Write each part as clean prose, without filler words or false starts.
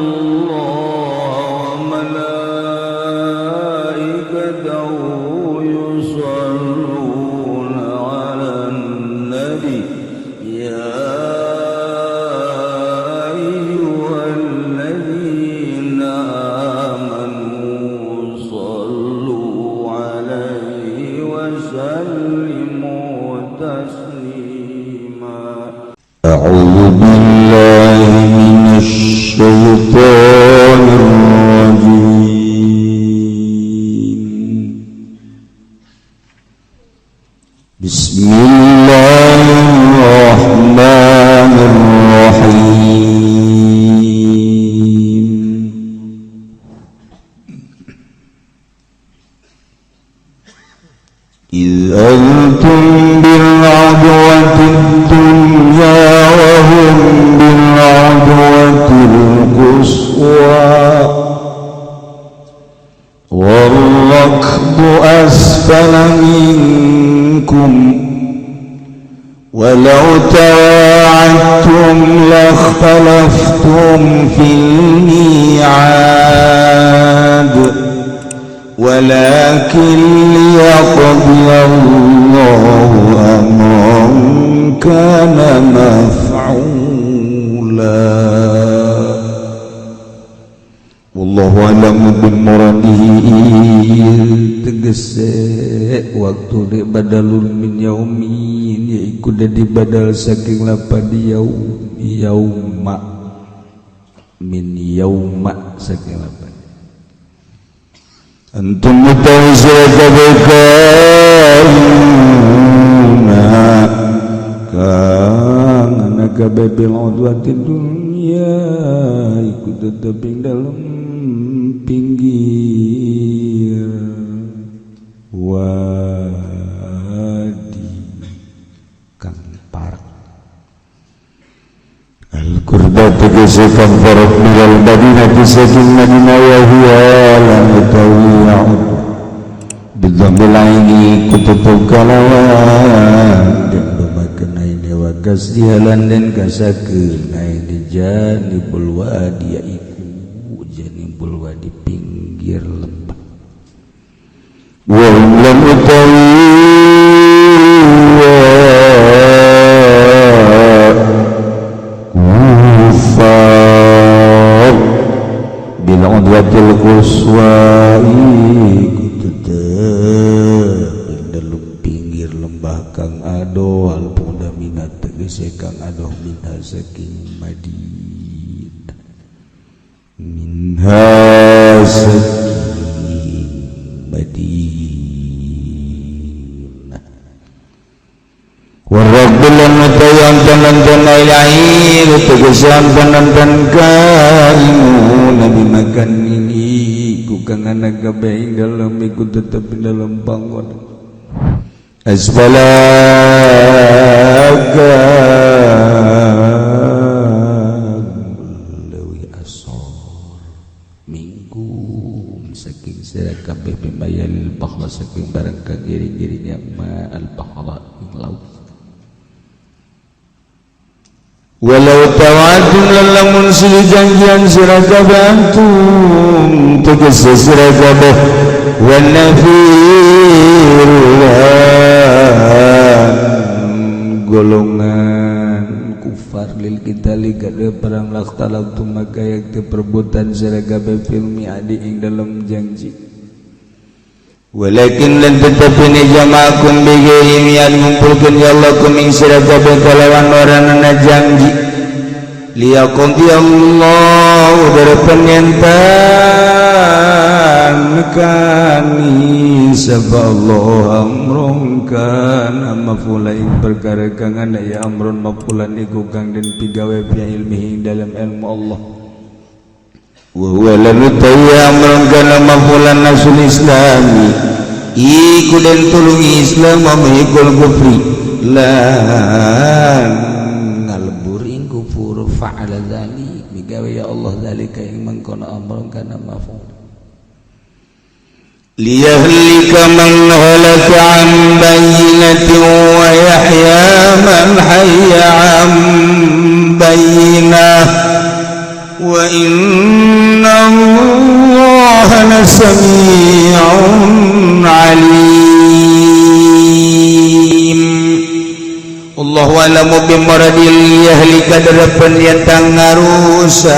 الله وملائكته يصلون على النبي يا أيها الذين آمنوا صلوا عليه وسلموا تسليما. أعوذ بالله من الشيطان الرجيم. بسم الله الرحمن الرحيم. إذ أنتم بالعدوة الدنيا وهم بالعدوة القصوى والركب أسفل منكم ولو تواعدتم لاختلفتم في الميعاد ولكن ليقضي الله أمرا كان مفعولا والله أعلم بمراده. Tegese waktu di badalun min yaumin, yaiku dadi badal saking lapad yaum, yauma, min yauma saking lapad antum utawi sira kabeh kang ana kabeh bil udwati dunya, iku tetep ing dalem pinggir wadi kang parek. Al-Qurba tegese kang parek minal Madinah saking Madinah wa huwa lan utawi bidhammil aini kututup kalawan dan domakeun aini wa kasdihalan dan kasakeun aini janibul wadi, yaiku janibul wadi pinggir lembah. Wa hum lan utawi kufar bil udwatil quswa iku tetep ing dalem pinggir lembah kang adoh al bu'da minat tegese kang adoh minha saking Madinah, minha saking Madinah. Warabbulan utawi antan-antan air tegese antan-antan kaimu nabi makan ini ku kang ana kabeh ing dalem iku tetep ing dalem panggon asfala kang leuwih asor minkum saking sira kabeh bimayalil bahra saking barang kang giring-giringnya ma al bahra ing laut. Walau tawadum lamun silih janjian sira kabeh antum tegese sira kabeh wa nafir golongan kufar lil qitali kada perang lakhtalaftum maka yakti perebutan sira kabeh fil mi'adi ing dalam janji. Walakin lan tetapi ni jama'akum bighairi mi'ad ngumpulkeun ya Allah kum ing sira kabeh kalawan oranana janji liyaqdi Allah dari penyentan kani sapa Allah amrun kana mafula ing perkara kang ana ya amrun mafulan iku kang den pigawe fi ilmihi dalam ilmu Allah. Wa huwa lam amrun kana mafulan nasul islami iku den tulungi Islam wa muhikul kufri lan ngalebur ing kufur fa'ala dzalik migawe ya Allah dzalika ing mangkono amrun kana maf'ul. Liyahlika man halaka an bayyinatin wa yahya man hayya an bayyinah. Wa inna Allah lasami'un alim. Allahu a'lamu bimuradil yahlika darapan yang ngarusak.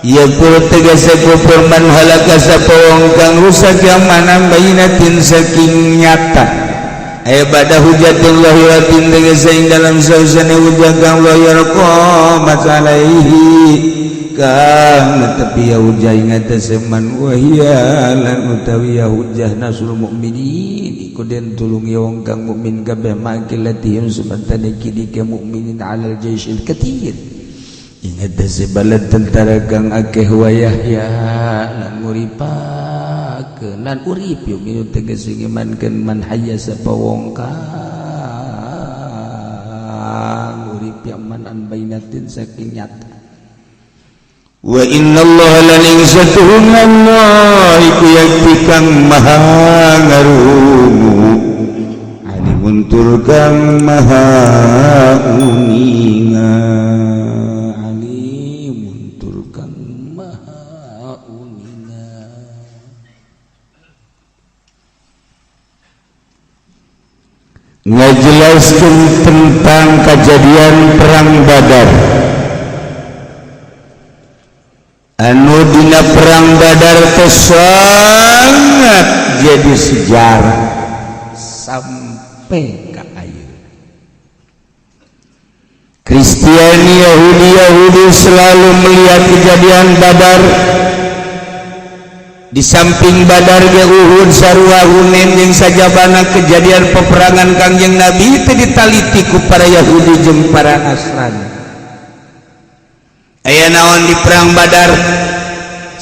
Ya kul tegese kufur man halaka sapa wong kang rusak yang mana bainatin saking nyata. Aya bada hujatullah wa tin tegese ing dalam sausane hujah kang la yarqamat alaihi kang netepi ya hujah ing atase man wa hiya lan utawi ya hujah nasrul mukminin iku den tulungi wong kang mukmin kabeh makilatihim sementara kini ke mukminin alal jaisyil katsir. Ingat sebalat tentara kang akeh wayah ya lan nguripakeun lan urip yuk minu tegese ngimankeun man hayya sapa wong kang urip ya man an bainatin saking nyata. Wa inna Allah lan ingsatuhum Allah iku yakti kang maha ngarungu alimun tur kang maha uninga. Ngajelaskan tentang kejadian perang Badar. Anu dina perang Badar teh sangat jadi sejarah sampai ka ayeuna. Kristiani, Yahudi, Yahudi selalu melihat kejadian Badar. Di samping Badar ge Uhud sarua Hunain jeung sajabana kejadian peperangan Kangjeng Nabi teh ditaliti ku para Yahudi jeung para Nasrani. Aya naon di perang Badar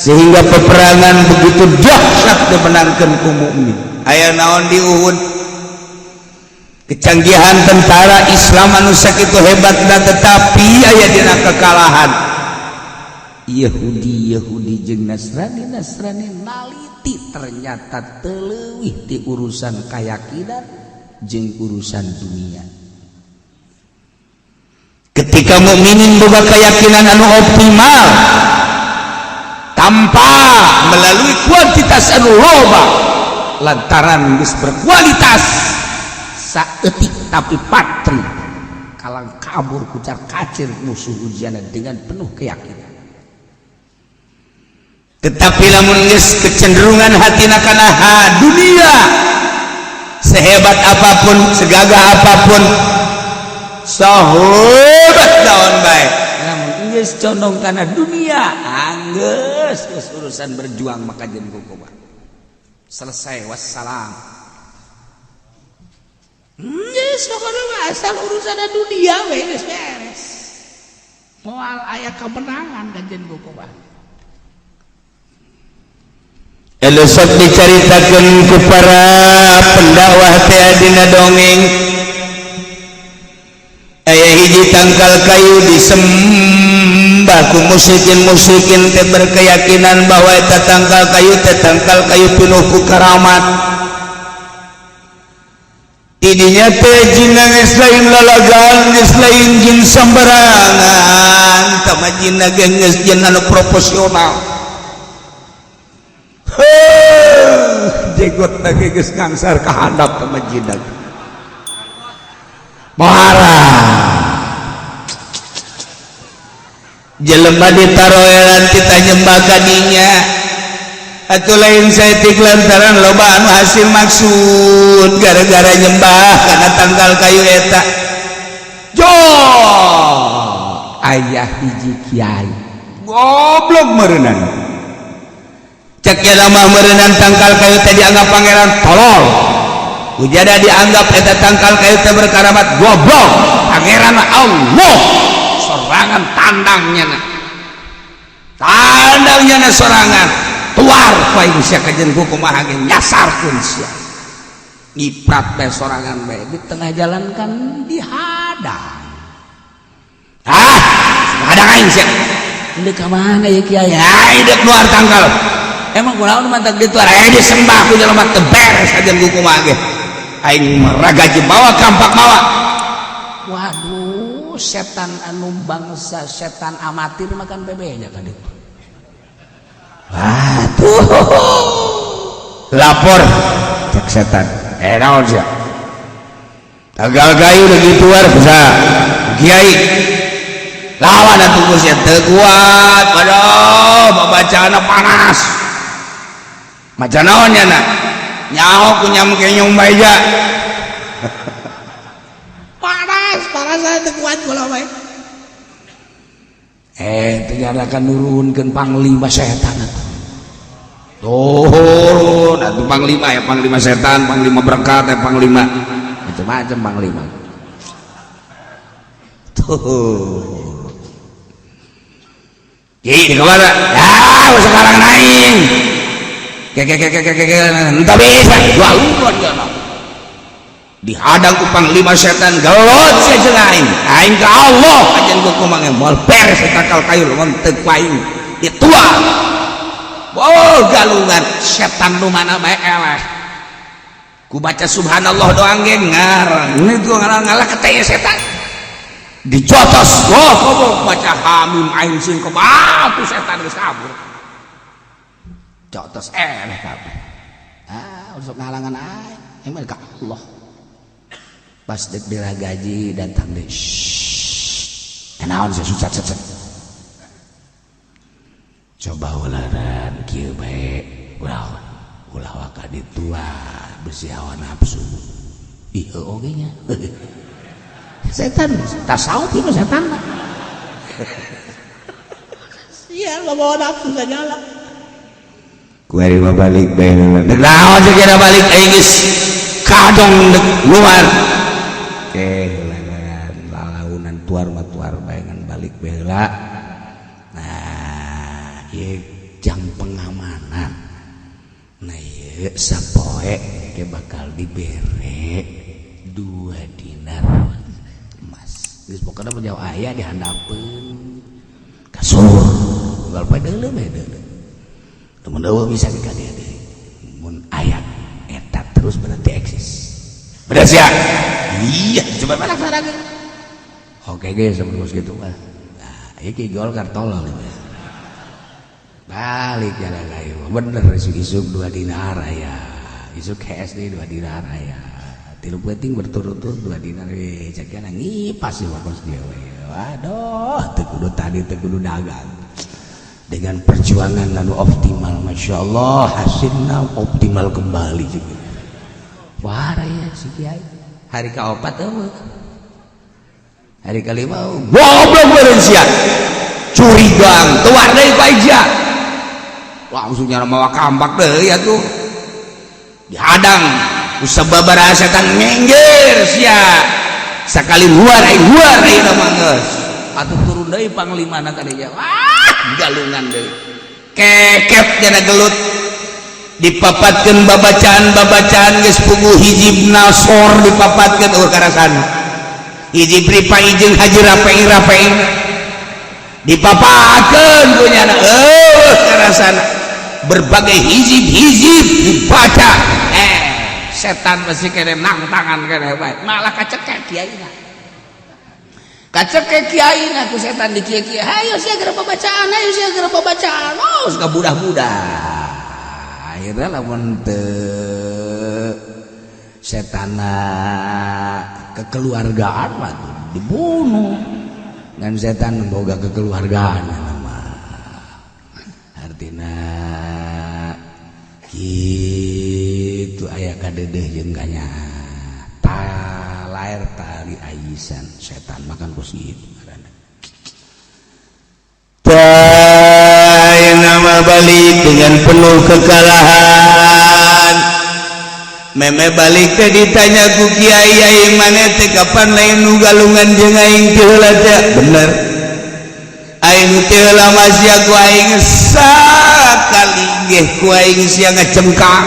sehingga peperangan begitu dahsyat dimenangkeun ku mukmin. Aya naon di Uhud, kecanggihan tentara Islam anu sakitu hebatna tetapi aya dina kekalahan. Yahudi Yahudi jeung Nasrani Nasrani naliti ternyata teleuwih di urusan keyakinan jeung urusan dunia. Ketika mukminin boga keyakinan anu optimal tanpa melalui kuantitas anu loba lantaran geus berkualitas saeutik tapi patri kalang kabur kucar kacir musuh ujiana dengan penuh keyakinan. Tetapi lamun geus kecenderungan hatina kana dunia, sehebat apapun, segagah apapun, sahebat naon bae, lamun geus condong kana dunia, anggeus geus urusan berjuang maka jeung kukuba. Selesai wassalam. Geus pokona mah asal urusan dunia we geus beres. Moal aya kemenangan kanjeun kukuba. Elesok dicaritakeun ku para pendakwah teh dina dongeng. Aya hiji tangkal kayu disembah ku musyrikin-musyrikin teh berkeyakinan bahwa eta tangkal kayu teh tangkal kayu pinuh ku karamat. Tidinya teh jinna geus lain lalagaan, geus lain jin sembarangan, tah mah jinna ge geus jin anu proporsional. Jenggot lagi geus ngangsar ka handap ka masjid. Marah. Jelema ditaroelan kita nyembah ka dinya. Atuh lain saeutik lantaran loba anu hasil maksud gara-gara nyembah kana tangkal kayu eta. Jo, ayah hiji kiai. Goblok meureunana. Cek mah meureunan tangkal kayu teh dianggap pangeran tolol. Ujada dianggap eta tangkal kayu teh berkaramat goblok. Pangeran Allah sorangan tandangnya na. Tandangnya na sorangan. Tuar ku aing sia kajeun kumaha ge nyasarkeun sia. Ngiprat bae sorangan bae di tengah jalan kan dihadang. Ah, hadang aing sia. Deuk ka mana ya kiai? Ai deuk luar tangkal. Emang kunaon mantak ditu aya disembah ku jelema teu beres aja ku kumaha ge. Aing meragaji bawa kampak bawa. Waduh, Setan anu bangsa setan amatir makan PB nya kan itu. Wah, tuh lapor cek setan, eh, naon sia? Tagal kayu lagi tuar bisa kiai lawan atuh sia teu kuat. Aduh, babacaan panas. Maca naon nya na nyaho ku nyam kenyong baja panas panas, saya teu kuat kula bae. Eh, ternyata kan nurunkeun panglima setan atuh. Turun atuh panglima ya, panglima setan, panglima berkat ya, panglima macam-macam panglima tuh. Ki, di kemana? Ya, sekarang naik. Ke ke ke ke ke ke entah bisa. Dua lupa dia. Dihadang ku panglima setan, gelut sia jeung aing. Aing ka Allah ajan ku kumaha moal beres takal kayu lamun teu ku aing. Dituang. Oh, galungan setan nu mana bae eleh. Ku baca subhanallah doang ge ngarang. Ini tuh ngalah-ngalah ketaya setan. Dijotos, oh, kobok baca hamim ain sin kobatu setan geus kabur. Jotos eleh kabeh. Ah, untuk ngalangan aing, emang ka Allah. Pas dek gaji datang deh. Naon sih susah cet. Coba ularan kieu bae ulah ulah waka dituar bersih hawa nafsu. Ih, oge nya. Setan tasawuf itu setan. Iya, bawa nafsu saja lah. Kuari mah balik bae. Dek naon sih kira balik aing geus kadong dek luar. Oke, ularan lalaunan tuar mah tuar bae ngan balik bae heula. Nah, ieu jang pengamanan. Nah, ieu sapoe ke bakal dibere 2 dinar emas. Geus pokona mah jauh aya di handapeun kasur. Unggal poe deuleu bae deuleu. Lamun eueuh bisa ka dia deui. Mun aya eta terus berarti eksis. Bener sia? Iya, coba laksanakeun. Oke ge sebelum gitu mah. Nah, iki Golkar tolol ieu. Balik jalan kayu. Bener isuk-isuk 2 dinar aya. Isuk SD 2 dinar aya. Tilu penting berturut-turut 2 dinar we cek ngipas sih kos dia we. Waduh, teu kudu tadi teu kudu dagang. Dengan perjuangan lalu optimal, masya Allah hasilnya optimal kembali juga. Wah, ya si kiai. Hari keempat eueuh. Hari kelima goblok beureun sia. Curiga, tuar deui ku aing sia. Langsung nyara mawa kampak deui atuh. Dihadang ku sababaraha setan, minggir sia. Sakali luar aing luar aing mah geus. Atuh turun deui panglimana ka dieu. Wah, galungan deui. Kekep jana gelut. Dipapatkeun babacaan-babacaan geus puguh hijib nasor dipapatkeun eueuh karasana. Hijib ripai jeung haji rapai rapai dipapatkeun ku nyana eueuh karasana. Berbagai hizib-hizib dibaca, eh, setan masih kene nang tangan kene bae, malah kacekek kiaina, kacekek kiaina ku setan di kieu-kieu. Hayo sia geura babacaan, hayo sia geura babacaan. Oh, suka budah-budah akhirnya lamun teu setana kekeluargaan mah tuh dibunuh dan setan boga kekeluargaan nama artina gitu aya kadedeh jeung kanya talair tali aisan setan makan kos gitu ngaranna. Nama balik dengan penuh kekalahan. Meme balik teh ditanya ku kiai, "Aing maneh teh kapan lain nu galungan jeung aing teh heula teh?" "Bener, aing teh heula masih ku aing sakali ge ku aing sia ngacengkang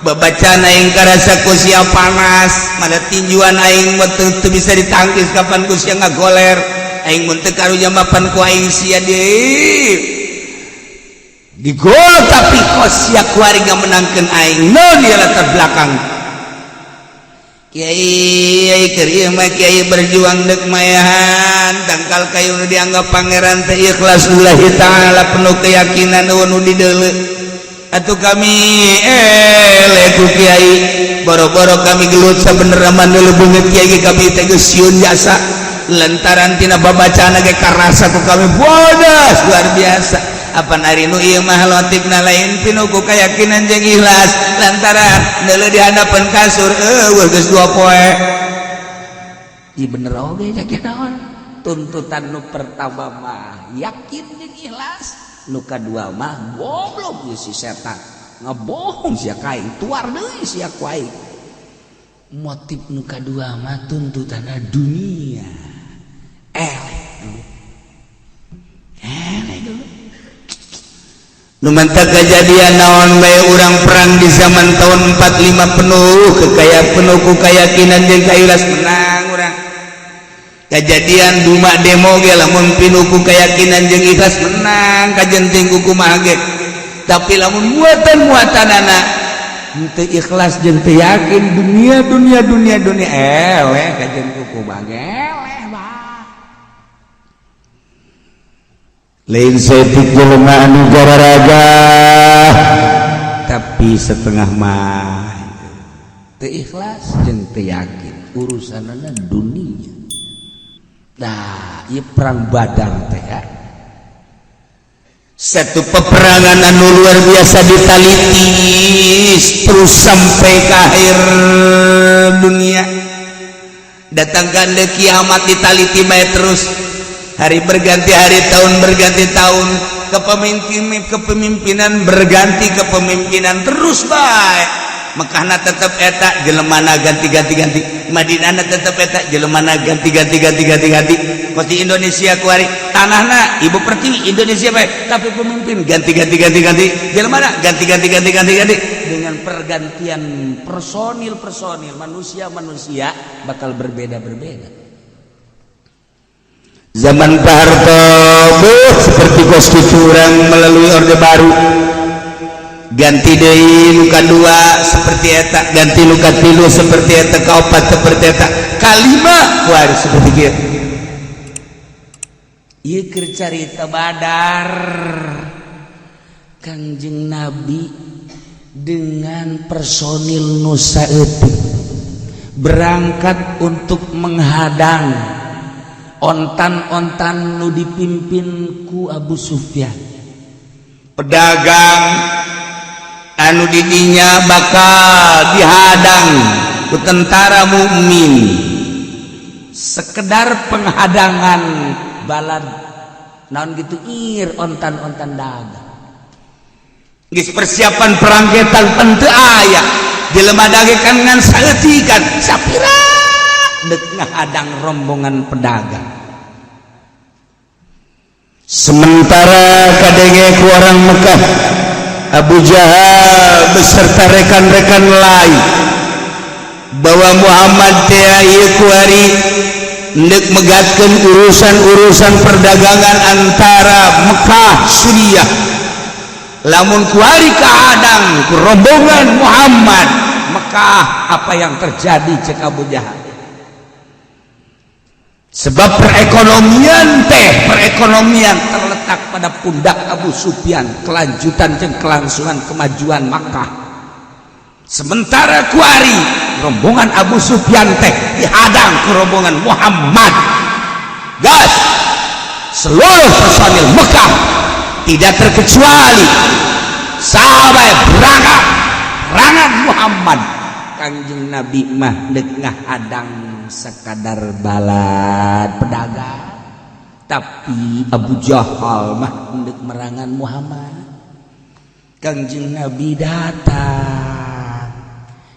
babacaan aing karasa ku sia panas, mana tinjuan aing mah teu bisa ditangkis, kapan ku sia ngagoler aing mun teu karunya mapan ku aing sia di digol, tapi kos sia kuari ngamenangkeun aing. Non dia latar belakang Kiai keur ieu mah, kiai berjuang dek mayahan tangkal kayu nu dianggap pangeran teh ikhlas lillahi ta'ala, penuh keyakinan nu dideuleu. Atuh kami eleh ku kiai, boro-boro kami gelut, sabenerna mah deuleu beungeut kiai kami teh geus sieun jasa, lantaran tina babacaan ge karasa ku kami bodas luar biasa. Apa ari nu ieu mah lotikna lain pinuh ku keyakinan jeung ikhlas, lantaran deuleu di handapeun kasur eueuh geus 2 poe. Ieu bener oge yakin naon. Tuntutan nu pertama mah yakin jeung ikhlas, nu kadua mah goblok ieu si setan ngebohong sia ka aing, tuar deui sia ku aing. Motif nu kadua mah tuntutanna dunia. Eleh dulu, eleh dulu. Lumantah kejadian naon bae, urang perang di zaman tahun 45 penuh kekaya, penuh ku keyakinan jeung kaikhlas, menang urang. Kejadian duma demo ge lamun pinuh ku keyakinan jeung ikhlas, menang kajenting ku kumaha ge. Tapi lamun muatan-muatanana henteu ikhlas jeung teu yakin, dunia, dunia, dunia, dunia, eleh kajen ku kumaha ge, eleh bah. Lain saeutik jelema anu gararaga, tapi setengah mah teu ikhlas jeung teu yakin, urusanana dunia. Nah, ieu perang Badar teh ya satu peperangan anu luar biasa, ditaliti terus sampai ke akhir dunia, datangkan ke kiamat, ditaliti bae terus, hari berganti hari, tahun berganti tahun, kepemimpinan kepemimpinan berganti kepemimpinan, terus baik. Mekahna tetep eta, jelemana ganti-ganti ganti. Madinahna tetep eta, jelemana ganti-ganti ganti ganti ganti. Koti Indonesia kuari tanahna Ibu Pertiwi Indonesia baik, tapi pemimpin ganti-ganti ganti ganti, jelemana ganti-ganti ganti ganti ganti. Dengan pergantian personil personil, manusia manusia bakal berbeda-berbeda. Zaman Pak Harto buh, seperti kos urang melalui Orde Baru, ganti deui nu kadua seperti eta, ganti nu katilu seperti eta, kaopat seperti eta, kalima kuari seperti kieu. Ieu keur carita Badar. Kangjeng Nabi dengan personil nu saeutik berangkat untuk menghadang ontan-ontan nu dipimpin ku Abu Sufyan, pedagang anu didinya bakal dihadang ku tentara mukmin, sekedar penghadangan balad naon gitu ir ontan-ontan dagang. Geus persiapan perang getan teu aya, jelema dagang kan ngan saeutikan sapira dek ngahadang rombongan pedagang. Sementara kadenge ku orang Mekah, Abu Jahal beserta rekan-rekan lain, bahwa Muhammad teh ieu kuari ndek megatkeun urusan-urusan perdagangan antara Mekah Suriah. Lamun kuari kahadang ku rombongan Muhammad Mekah, apa yang terjadi, cek Abu Jahal? Sebab perekonomian teh, perekonomian terletak pada pundak Abu Sufyan, kelanjutan dan kelangsungan kemajuan Makkah. Sementara kuari rombongan Abu Sufyan teh dihadang ke rombongan Muhammad, gas seluruh personil Mekah tidak terkecuali sampai berangkat rangan Muhammad. Kanjeng Nabi mah dek ngahadang sekadar balad pedagang, tapi Abu Jahal mah dek merangan Muhammad. Kanjeng Nabi datang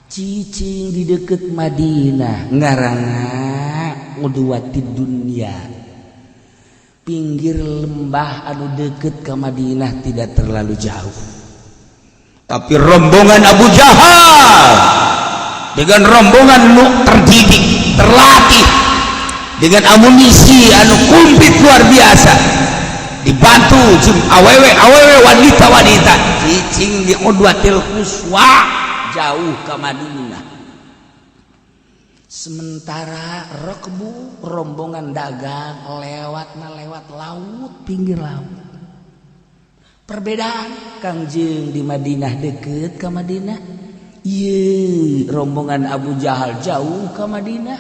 cicing di deket Madinah, ngaranna Udwati Dunia, pinggir lembah anu deket ke Madinah, tidak terlalu jauh. Tapi rombongan Abu Jahal dengan rombongan nu terdidik, terlatih, dengan amunisi anu kumplit luar biasa, dibantu jeung awewe awewe, wanita wanita, cicing di Udwatil Quswa, jauh ke Madinah. Sementara rokbu, rombongan dagang, lewat lewat laut, pinggir laut. Perbedaan, Kangjeng di Madinah, deket ke Madinah. Iya, rombongan Abu Jahal jauh ke Madinah.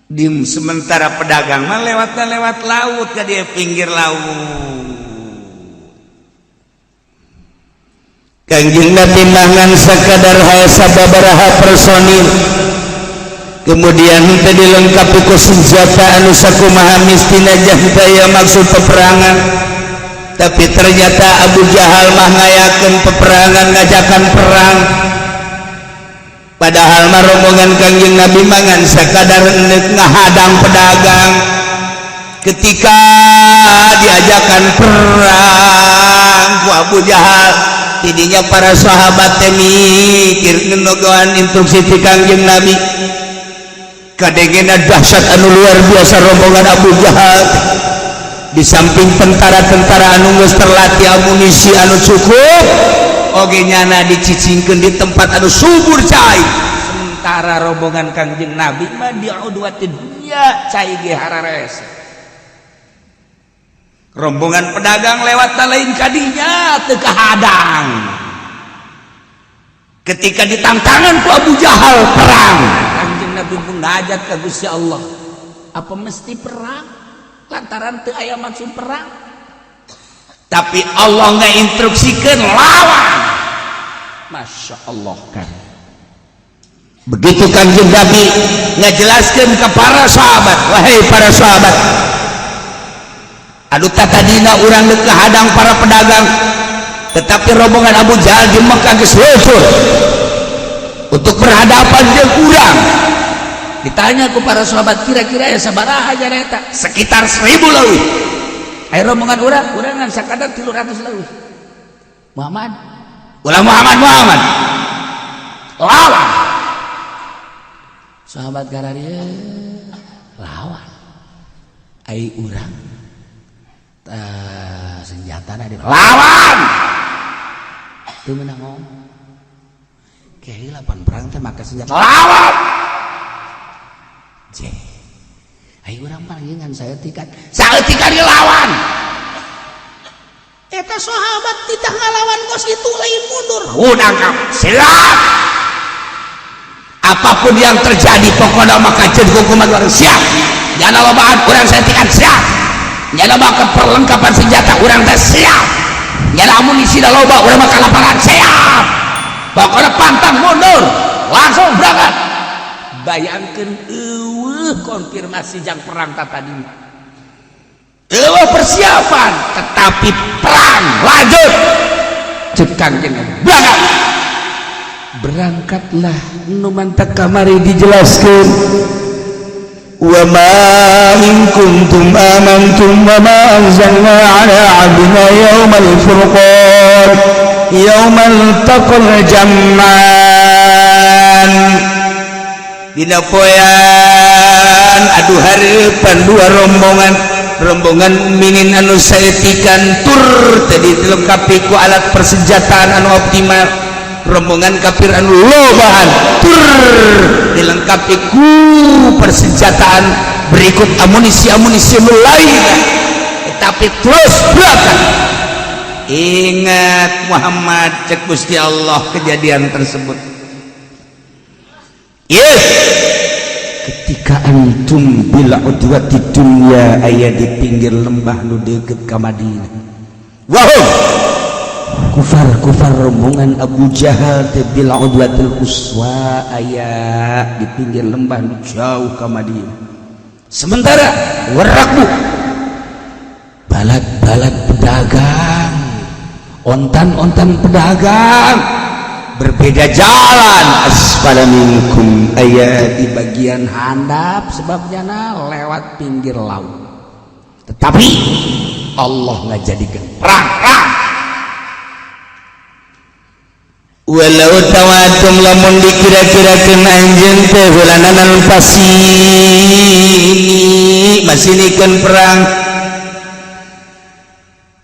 Di sementara pedagang mah lewat lewat laut ke dia, pinggir laut. Kangjeng Nabi mangan sakadar hal sababaraha personil, kemudian teu dilengkapi ku senjata anu sakumaha mistina jang maksud peperangan. Tapi ternyata Abu Jahal mah ngayakeun peperangan, ngajakan perang, padahal mah rombongan Kangjeng Nabi mangan sakadar endek ngahadang pedagang. Ketika diajakan perang ku Abu Jahal, tidinya para sahabat teh mikir ngenogoan instruksi ti Kangjeng Nabi. Kadengena dahsyat anu luar biasa rombongan Abu Jahal. Di samping tentara-tentara anu geus terlatih, amunisi anu cukup oge, nyana dicicingkeun di tempat anu subur cai, sementara rombongan Kangjeng Nabi mah di udwatid dunya, cai ge harares. Rombongan pedagang lewat lain kadinya, teu kahadang. Ketika ditantangan ku Abu Jahal perang, Kangjeng Nabi munajat ka Gusti Allah, apa mesti perang? Lantaran teu aya maksud perang, tapi Allah instruksikan lawan. Masya Allah kan. Begitu Kanjeng Nabi ngajelaskan ke para sahabat, "Wahai para sahabat, aduh, tadina urang hadang para pedagang, tetapi rombongan Abu Jahal di Mekah geus luncur untuk berhadapan dengan urang." Ditanya ke para sahabat, kira-kira ya sabaraha eta? Sekitar 1.000 lebih. Ayo, rombongan urang, urang ngan sakadar 300 lebih. Muhammad, ulah Muhammad, Muhammad, lawan. Sahabat gararia lawan. Ai urang senjata di lawan teu meunang ngomong. Kehilapan perang teh make senjata, lawan. Je. Ayo, urang palingan saeutikan. Saeutikan lawan. Eta sahabat tidak ngalawan kos itu, lain mundur. Udah siap. Apapun yang terjadi, pokoknya maka jadi hukuman urang siap. Jangan lobaan, urang saeutikan siap. Jangan loba perlengkapan senjata, urang teh siap. Jangan amunisi dah loba, urang maka lapangan siap. Pokoknya pantang mundur, langsung berangkat. Bayangkan, eueuh konfirmasi jang perang tadi, eueuh persiapan, tetapi perang lanjut. Cek Kangjeng, berangkat. Berangkatlah. Nu mantak kamari dijelaskan, wa ma in kuntum amantum wa ma anzalna ala abdina yawmal furqan yawmal taqal jam'an. Dina poean adu hareupan dua rombongan, rombongan mukminin anu saetikan tur tadi dilengkapi ku alat persenjataan anu optimal, rombongan kafir anu lobaan tur dilengkapi ku persenjataan berikut amunisi-amunisi mulai, tetapi terus belakang. Ingat Muhammad, cek Gusti Allah, kejadian tersebut. Yes, ketika antum bil udwati dunya, aya di pinggir lembah nu deket ka Madinah. Wahum kufar kufar rombongan Abu Jahal teh bil udwatil quswa, aya di pinggir lembah nu jauh ka Madinah. Sementara warakbu, balat-balat pedagang, ontan-ontan pedagang berbeda jalan. Asfala minkum, aya di bagian handap, sebabnya na lewat pinggir laut. Tetapi Allah nggak jadikan perang, perang. Walau tawatum, lamun dikira-kirakeun anjeun teh hulananan pasini masinikeun perang.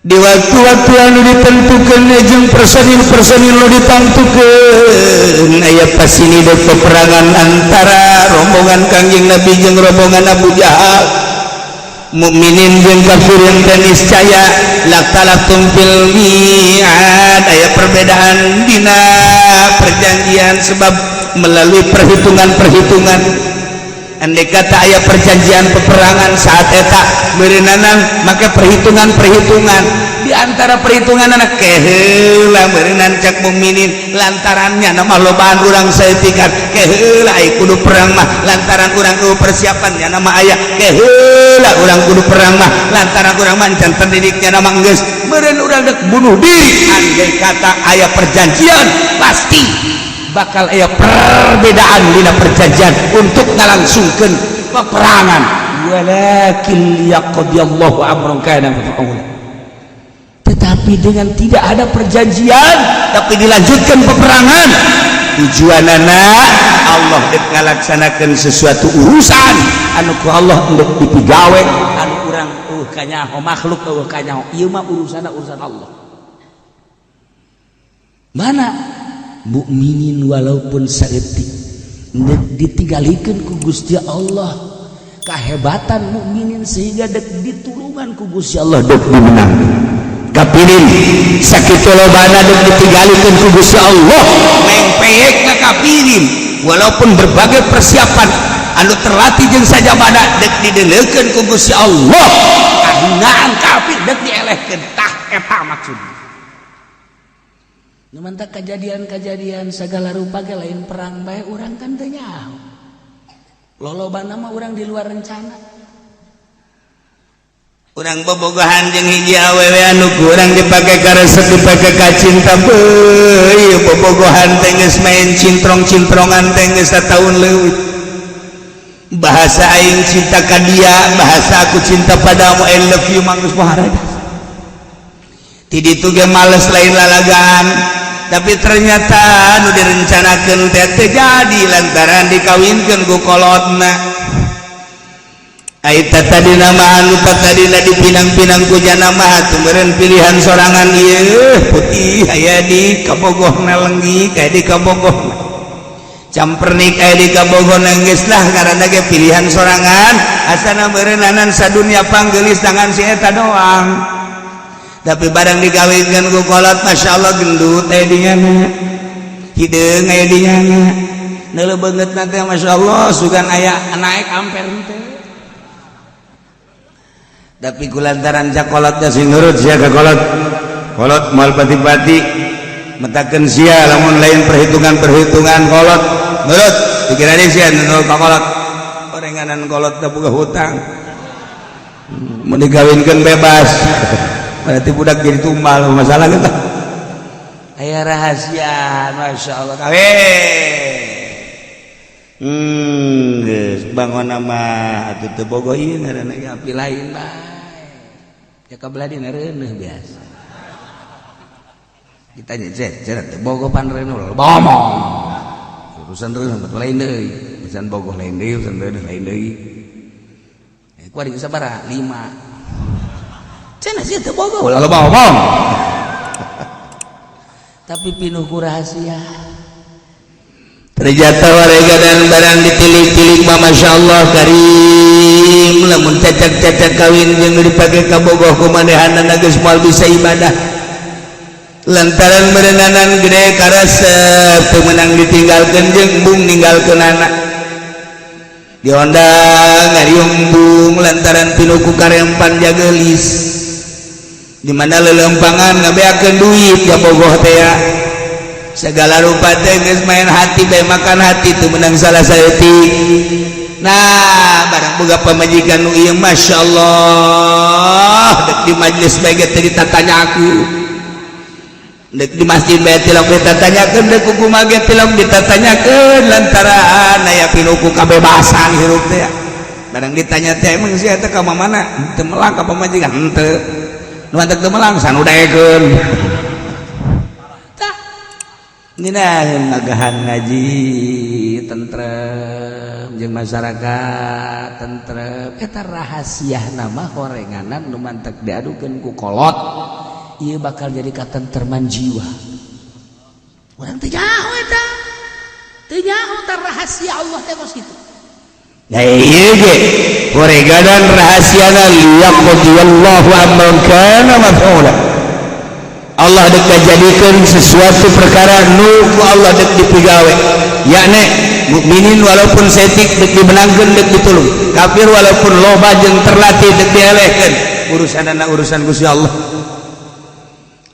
Di waktu-waktu anu ditentukan jeung personil-personil nu ditentukan, aya pasini dek peperangan antara rombongan Kangjeng Nabi jeung rombongan Abu Jahal, mukminin jeung kafirin teh niscaya lakhtalaftum fil mi'ad, aya perbedaan dina perjanjian sebab melalui perhitungan-perhitungan. Andai kata aya perjanjian peperangan saat eta meureunanan maka perhitungan-perhitungan, di antara perhitungan anak keheula meureunan cak mukminin, lantarannya nama lobaan urang saeutikan, keheula ai kudu perang mah lantaran urang kudu persiapannya nama aya, keheula urang kudu perang mah lantaran urang mah can terdidiknya nama geus meureun urang dek bunuh diri. Andai kata aya perjanjian, pasti bakal aya perbedaan dina perjanjian untuk ngalangsungkeun peperangan. Walakin liyaqdiyallahu amran kana maf'ula. Tetapi dengan tidak ada perjanjian tapi dilanjutkan peperangan, tujuanana Allah dek ngalaksanakeun sesuatu urusan anu ku Allah endek dipigawe, anu urang eueuh kanyaho, makhluk eueuh kanyaho, ieu mah urusanna urusan Allah. Mana mukminin walaupun saeutik ditinggalikeun ku Gusti Allah kehebatan mukminin sehingga dek ditulungan ku Gusti Allah, dek dimenang kafirin sakitu lobana, dek ditinggalikeun ku Gusti Allah mengpeyek ka kafirin walaupun berbagai persiapan anu terlatih jeung sajabana, dek dideleukeun ku Gusti Allah kahinaan kafir, dek dielehkeun. Tah, eta maksudna. Nu mantak kejadian-kejadian segala rupa ge lain perang bae, urang kan teu nyaho. Lolobana mah urang di luar rencana. Urang bobogohan jeung hiji awewe anu kurang dipake karesep, dipake ka cinta beuh. Bobogohan teh geus main cintrong-cintrongan teh geus sataun leuwih. Bahasa aing cinta ka dia, bahasa aku cinta padamu, I love you, mah geus maharaja. Ti ditu ge males, lain lalagan, tapi ternyata nu direncanakeun teh teu jadi lantaran dikawinkeun ku kolotna. Ai tadi nama anu tadina dipinang-pinang ku jana mah atuh meureun pilihan sorangan. Ieu putih aya di kabogohna, lenggik aya di kabogohna, campernik aya di kabogohna, geus lah ngaranna ge pilihan sorangan. Asana meureunnanan sadunya panggeulis tangan si eta doang. Tapi barang dikawinkeun ku kolot, Masya Allah, gendut aya di nyana, hideung aya di nyana, neuleuh beungeut teh Masya Allah, sugan aya naik amper teh. Tapi kulantaran cakolotnya sing nurut sia ka kolot, kolot moal pati-pati metakeun sia lamun lain perhitungan-perhitungan kolot. Nurut pikiran sia, nurut ka kolot. Orenganan kolot teh boga hutang, mau dikawinkeun bebas, berarti budak jadi tumbal masalah kita. Aya rahasia, Masya Allah, kawin. Geus bangun nama atuh teu bogo ieu ngaranna ge api lain bae. Ya kabelah dina reuneuh biasa. Ditanya, "Zet, zet teu bogo pan reuneuh?" Bomong. Urusan reuneuh mah lain deui, urusan bogoh lain deui, urusan reuneuh lain deui. Eh, ku ari sabaraha? 5. Cenah sih teu bogo, ulah loba ngomong. Tapi pinuh ku rahasia. Ternyata warga dan barang ditilik-tilik mah Masya Allah karim, lamun cacak-cacak kawin jeung dipake kabogoh ku manehanana geus moal bisa ibadah lantaran meureunanan gede karesep, teu meunang ditinggalkeun jeung embung ninggalkeun anak, diondang ngariung embung lantaran pinuh ku karempan jagelis di mana lelempangan ngabeakeun duit ya bogoh teh ya. Segala rupa teh geus main hati bae, makan hati, teu meunang salah saeutik. Nah, barang boga pamajikan nu ieu, Masya Allah, dek di majelis bae ge teu ditatanyakeun, dek di masjid bae tilok ditatanyakeun, dek kumaha ge tilok ditatanyakeun lantaran aya pinuh ku kabebasan hirup teh. Barang ditanya teh, "Emang sia teh ka mana?" "Teu melang ka pamajikan." "Henteu, nu antek teu melang sanudaekeun." Tah, ngeunaheun magahan ngaji tentrem jeung masyarakat tentrem. Eta rahasia nama horenganan nu mantek diadukeun ku kolot. Ieu bakal jadi katenterman jiwa. Urang teu nyaho eta. Teu nyaho tah rahasia Allah teh kos kitu. Nah, ieu ge horegadan rahasiana liyaqdiyallahu amran kana maf'ula. Allah dek ngajadikeun sesuatu perkara nu ku Allah dek dipigawe, yakni mukminin walaupun saeutik dek dimenangkeun, dek ditulung, kafir walaupun loba jeung terlatih dek dielehkeun. Urusanana urusan Gusti Allah.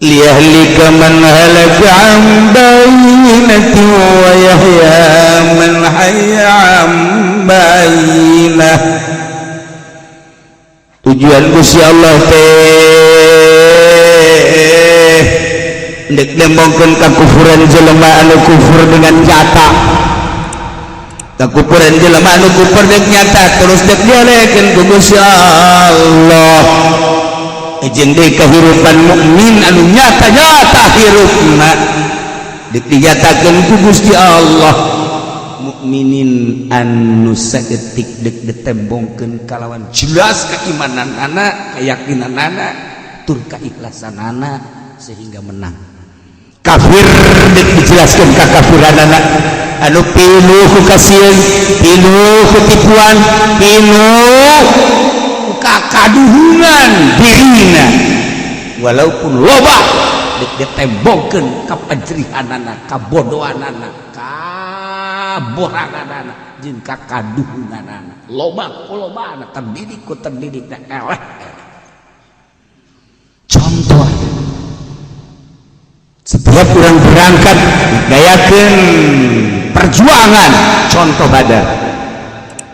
Liyahlika man halaka an bayyinatin wa yahya man hayya an bayyinah. Tujuan Gusti Allah teh dek nembongkeun kakufuran jelema anu kufur dengan nyata, kakufuran jelema anu kufur dek nyata, terus dek dielehkeun ku Gusti Allah. Jeung deui kehidupan mukmin anu nyata-nyata hirupna dek dinyatakeun ku Gusti Allah. Mukminin anu saeutik dek ditembongkeun kalawan jelas keimanan anak, keyakinan anak, tur keikhlasan anak, sehingga menang. Kafir dek dijelaskan kekafiran anak anu pinuh ku kasieun, pinuh ku tipuan, pinuh ku kakaduhungan dirina, walaupun loba dek ditembongkeun kapanjerihanana, kabodohanana, kaboranganana, jeung kakaduhunganana. Loba ku lobana, terdidik ku terdidik, eleh. Contoh, setiap orang berangkat gayakeun perjuangan, contoh Badar.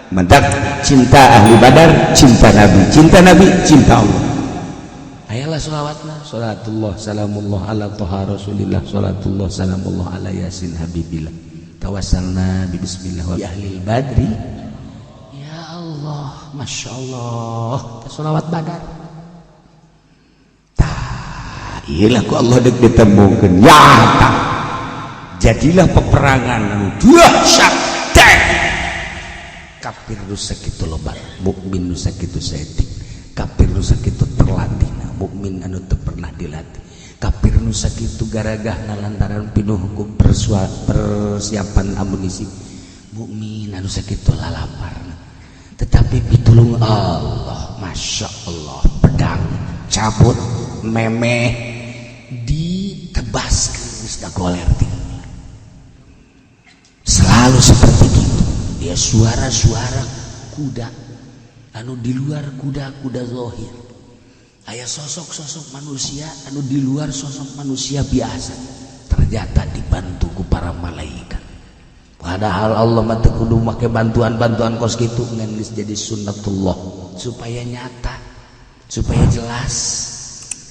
Mendak cinta ahli Badar, cinta Nabi, cinta Nabi, cinta Allah. Ayalah sholawatna, salatullah salamullah ala toha rasulillah, salatullah salamullah ala yasin habibillah, tawassalna bi bismillah wa bi ahli badri. Ya Allah, Masya Allah, sholawat Badar. Tah, iyalah ku Allah dek ditembongkeun nyata. Jadilah peperangan anu dahsyat teh. Kafir nu sakitu loba, mukmin nu sakitu saeutik. Kafir nu sakitu terlatih, mukmin anu teu pernah dilatih. Kafir nu sakitu garagahna lantaran pinuh ku persiapan amunisi, mukmin anu sakitu lalaparna. Tetapi pitulung Allah, Masya Allah, pedang cabut memeh ditebaskeun geus da goler. Selalu seperti itu ya, suara-suara kuda anu di luar kuda-kuda zohir, aya sosok-sosok manusia anu di luar sosok manusia biasa, ternyata dibantu ku para malaikat. Padahal Allah mah teu kudu make bantuan-bantuan kos kitu, ngan geus jadi sunnatullah supaya nyata, supaya jelas,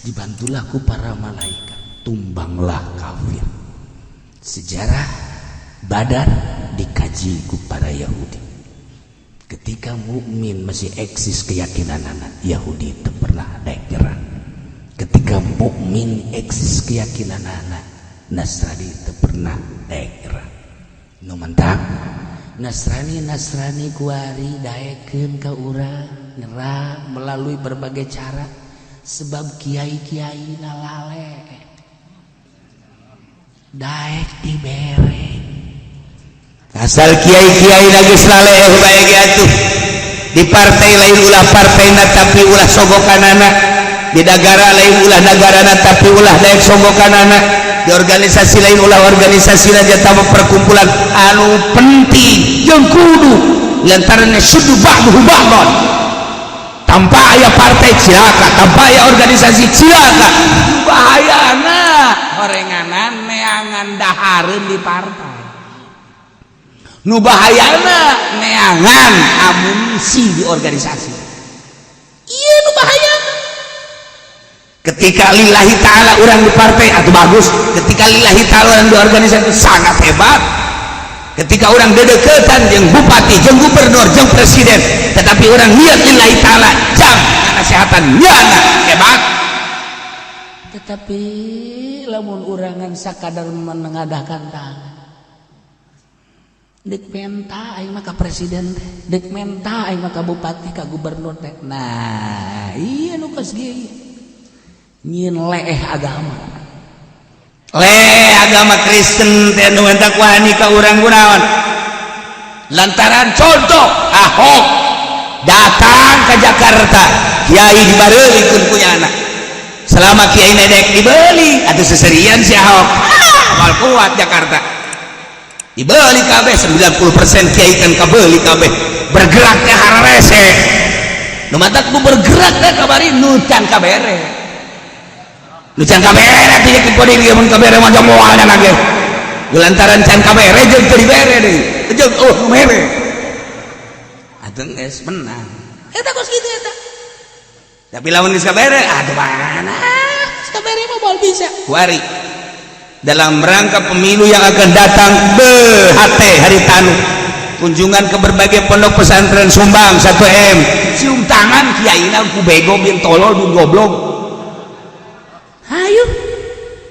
dibantulah ku para malaikat, tumbanglah kafir. Sejarah Badar dikaji ku para Yahudi. Ketika mukmin masih eksis keyakinan anak, Yahudi itu pernah naik nyerang. Ketika mukmin eksis keyakinan anak, Nasrani itu pernah naik nyerang. Nu mantap Nasrani, Nasrani kuari daekeun ka urang nyerang melalui berbagai cara, sebab kiai-kiai nalale daek dibere. Asal kiai-kiai lagi lale bae ge atuh. Di partai lain ulah partaina, tapi ulah sogokanana. Di negara lain ulah negarana, tapi ulah daek sogokanana. Di organisasi lain ulah organisasi jatah perkumpulan. Anu penting jeung kudu lantaran syuddu ba'duhu ba'don. Tanpa aya partai cilaka, tanpa aya organisasi cilaka. Bahayana horenganan neangan dahareun di partai, nu bahayana neangan amunisi di organisasi. Iya, nu bahayana. Ketika lillahi ta'ala orang di partai atau bagus, ketika lillahi ta'ala orang di organisasi sangat hebat. Ketika orang dedeketan jeung bupati, jeung gubernur, jeung presiden, tetapi orang niat lillahi ta'ala jam kesehatan nyana hebat. Tetapi lamun urangan sakadar menengadahkan tangan, dek menta aing mah ka presiden teh, dek menta aing mah ka bupati, ka gubernur teh. Nah, iya, nu kos kieu. Nyieun leeh agama. Le agama Kristen teh nu hendak wani ka urang kunaon? Lantaran contoh Ahok datang ke Jakarta, kiai dibareuikeun ku nyana. Selama kiai nedek dibeli atau seserian si Ahok. Ah, moal kuat Jakarta. Dibeli kabeh, 90% kiai kan kabeli kabeh. Bergerak teh hararese. Nu matak nu bergerak teh kabari nu can kabere. Nu can kabere teh jeung kuring ge, mun kabere mah moal nya ge. Lantaran can kabere jeung teu dibere deui. Jeung oh nu mere. Atuh geus menang. Eta kos kitu eta. Tapi lamun geus kabere, aduh mana? Geus kabere mah moal bisa. Kuari dalam rangka pemilu yang akan datang, BHT hari tanu, kunjungan ke berbagai pondok pesantren, sumbang 1 M, cium tangan kiai ku bego bin tolol bin goblok. Hayu.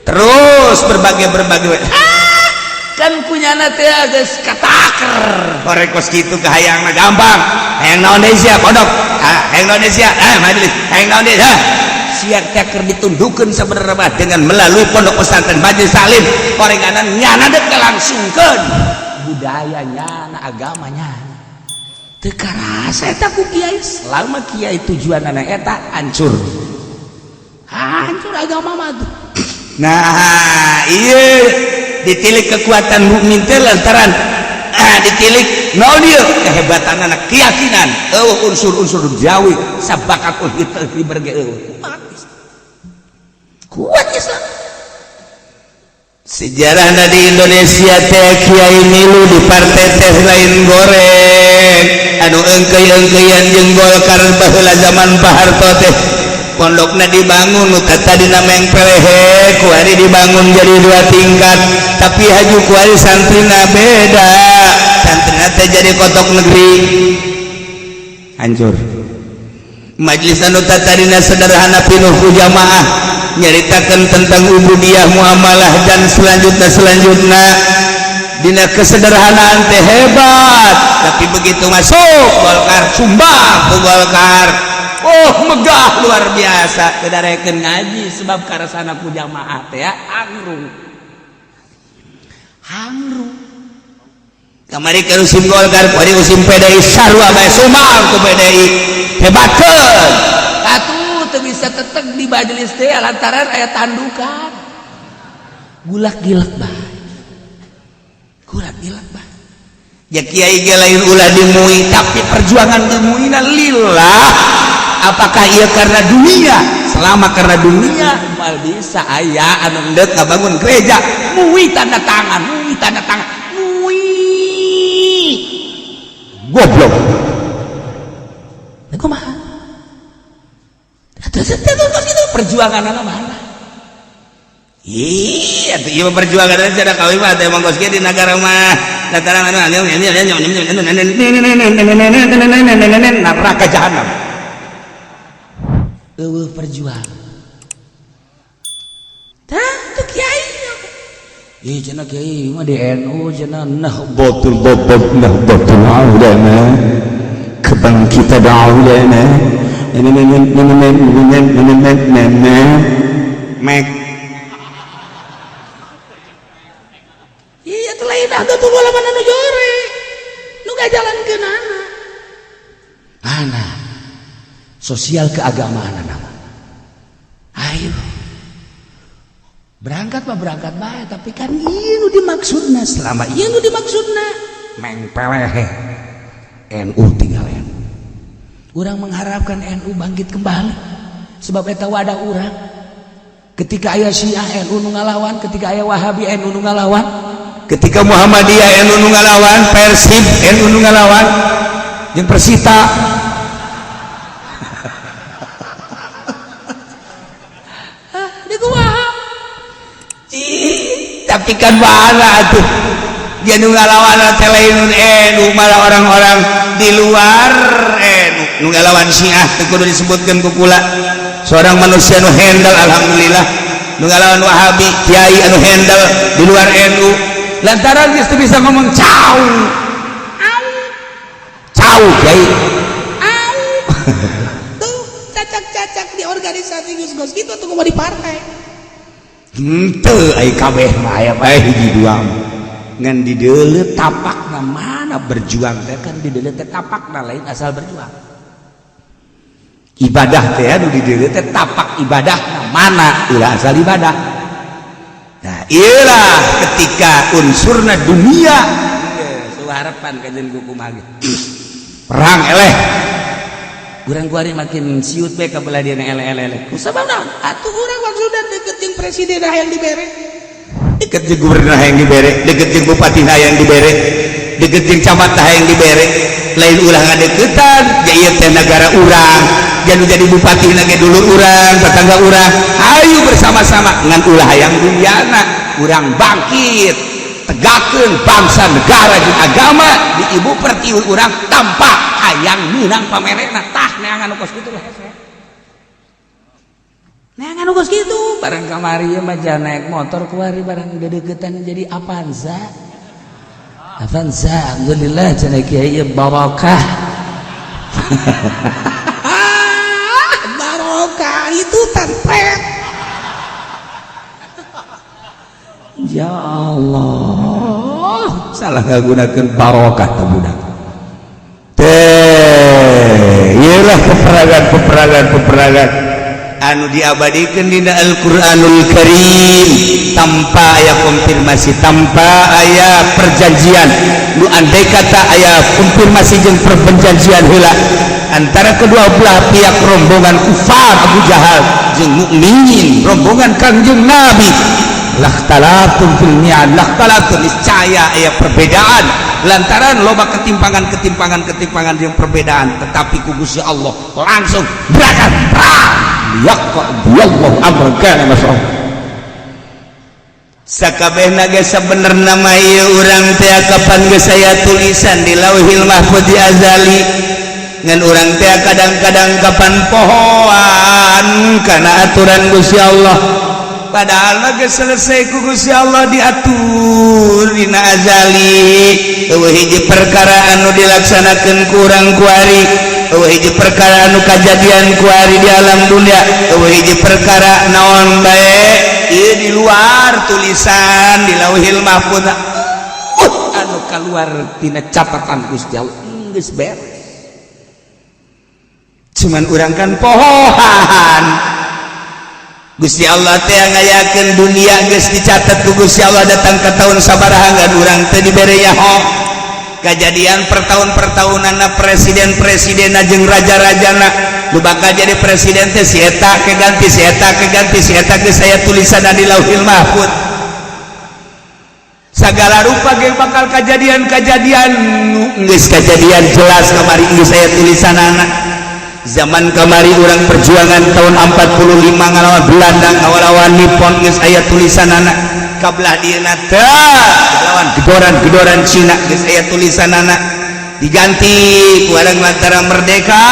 Terus berbagai berbagai Kan kunyana teh geus kataker. Korek kos kitu kahayangna gampang, hayang naon deui sia? Pondok, ah, hayang naon deui sia? Ah, majelis. Hayang naon deui? Ah, sia teh keur ditundukeun sabenerna mah dengan melalui pondok pesantren, majelis taklim, korenganan nyana dek langsungkeun budaya nyana, agama nyana. Teu karasa eta ku kiai. Selama kiai tujuanana eta, hancur. Hancur agama mah tuh. Nah, iya, ditilik kekuatan mukmin teh lantaran ah ditilik naon ieu kehebatan anak keyakinan, eueuh unsur-unsur duniawi sabakat itu berge eueuh. Kuat Islam. Kuat Islam. Sejarah di Indonesia teh kiai milu di partai teh lain goreng anu engkei-engkeian jeung Golkar. Baheula zaman Pak Harto teh pondokna dibangun nu tadina mengpelehe, kuari dibangun jadi dua tingkat, tapi haju kuari santrina beda, santrina teh jadi kotok negeri, hancur. Majelis anu tadina sederhana, pinuh ku jamaah, nyaritakan tentang ubudiyah, muamalah, dan selanjutnya selanjutnya, dina kesederhanaan teh hebat. Tapi begitu masuk Golkar, sumbang ke Golkar, oh megah luar biasa, kedarekeun ngaji sebab karasana ku jamaah teh ya anggrung hanggrung. Kamari ke musim Golkar, kuari musim PDI, sarua bae, sumbang ke PDI, hebatkeun. Atuh teu bisa teteg di majelis teh lantaran aya tandukan, gulak gilak bae, gulak gilak bae. Ya kiai ge lain ulah dimui, tapi perjuangan dimuina lillah. Apakah ia karena dunia? Selama karena dunia moal bisa. Aya anu endek ngabangun gereja, mui tanda tangan, mui tanda tangan, mui. Goblok. Kumaha atuh itu perjuangan anak mana? Iya, atuh ieu perjuangan aja da kawin mah teh emang kos di negara mah dataran anu neraka jahanam. Eueuh perjuangan. Tah tuh kiai. Ih, cenah kiai mah di NU cenah Nahdlatul Babat, Nahdlatul Ulama, kebangkitan ulama. Mek. Iya, tuh lain Nahdlatul Ulama anu jore. Nu ngajalankeunana. Mana? Sosial keagamaan nama. Ayo. Berangkat mah berangkat bae, tapi kan ieu nu dimaksudna, selama ieu nu dimaksudna mengpelehe. NU tinggal NU. Urang mengharapkan NU bangkit kembali sebab eta wadah urang. Ketika aya Syiah, NU nu ngalawan, ketika aya Wahabi, NU nu ngalawan, ketika Muhammadiyah, NU nu ngalawan, Persib, NU nu ngalawan jeung Persita. Ah, di kumaha? Ih, tapi kan mana tuh dia nu ngalawan teh lain NU, malah orang-orang di luar NU nu ngalawan. Syiah teu kudu disebutkeun ku kula, seorang manusia nu handle, alhamdulillah. Nu ngalawan Wahabi, kiai anu handle di luar NU, lantaran geus teu bisa ngomong cau cau kiai. Au. Tuh cacak-cacak di organisasi. Organisasi geus geus kitu atuh kumaha di partai. Henteu, ai kabeh mah aya bae hiji dua mah. Ngan dideuleu tapakna mana berjuang teh kan, dideuleu teh tapakna, lain asal berjuang. Ibadah teh anu dideuleu teh tapak ibadahna mana, ulah asal ibadah. Nah, iyalah ketika unsurna dunia. Geus harapan kajian ku kumaha ge. Perang eleh. Urang kuari makin siut bae ka belah dia eleh eleh eleh. Ku sabab naon? Atuh urang maksudna deket jeung presiden hayang dibere. Deket jeung gubernur hayang dibere, deket jeung bupati hayang dibere, deket jeung camat hayang dibere. Lain ulah ngadeukeutan, ja ieu teh negara urang. Jangan jadi bupati ge dulur urang, tetangga urang. Ayo bersama-sama, ngan ulah hayang duniana. Urang bangkit, tegakkeun bangsa, negara jeung agama di ibu pertiwi urang tanpa hayang meunang pamerena. Tah, neangan nu kos kitu lah hese. Neangan nu kos kitu barang kamari ieu mah jangan naik motor kuari barang dedeukeutan jadi Avanza. Avanza, alhamdulillah cenah kiai ieu barokah. Barokah itu tanpet. Ya Allah, salah ngagunakeun barokah teh budak. Teh, iyalah peperangan peperangan peperangan anu diabadikan dina Al-Qur'anul Karim tanpa aya konfirmasi, tanpa aya perjanjian. Nu andai kata aya konfirmasi jeung perjanjian heula antara kedua belah pihak, rombongan kufar Abu Jahal jeung mukminin rombongan Kangjeng Nabi, lakhtalaftum fil mi'ad, lakhtalaftum, niscaya aya perbedaan lantaran loba ketimpangan ketimpangan ketimpangan yang perbedaan. Tetapi ku Gusti Allah langsung berangkat perang, yaqdi amran kana maf'ul. Sakabehna ge sabenerna mah ieu urang teh kapan geus aya tulisan di Lauhil Mahfuz, di azali, ngan urang teh kadang-kadang kapan pohoan kana aturan Gusti Allah. Padahal mah geus selesai ku Gusti Allah diatur dina azali. Eueuh hiji perkara anu dilaksanakeun ku urang kuari, eueuh hiji perkara anu kajadian kuari di alam dunia, eueuh hiji perkara naon bae ieu di luar tulisan di Lauhil Mahfuz, anu keluar tina catatan Gusti Allah geus beres. Cuman urang kan pohoan. Gusti Allah teh ngayakeun dunia geus dicatat ku Gusti Allah datang ke tahun sabaraha, ngan urang teh dibere nyaho kejadian per tahun per tahunana, presiden-presiden jeung raja-rajana. Nu bakal jadi presiden teh si eta, keganti si eta, keganti si eta, geus aya tulisan di Lauhil Mahfuz. Segala rupa ge bakal kejadian-kejadian geus kejadian jelas kamari, geus aya tulisanana. Zaman kamari urang perjuangan tahun 45 ngalawan Belanda, ngalawan Nippon, geus aya tulisanana. Kabelah dieuna teh ngalawan gedoran-gedoran Cina, geus aya tulisanana. Diganti ku urang lantaran merdeka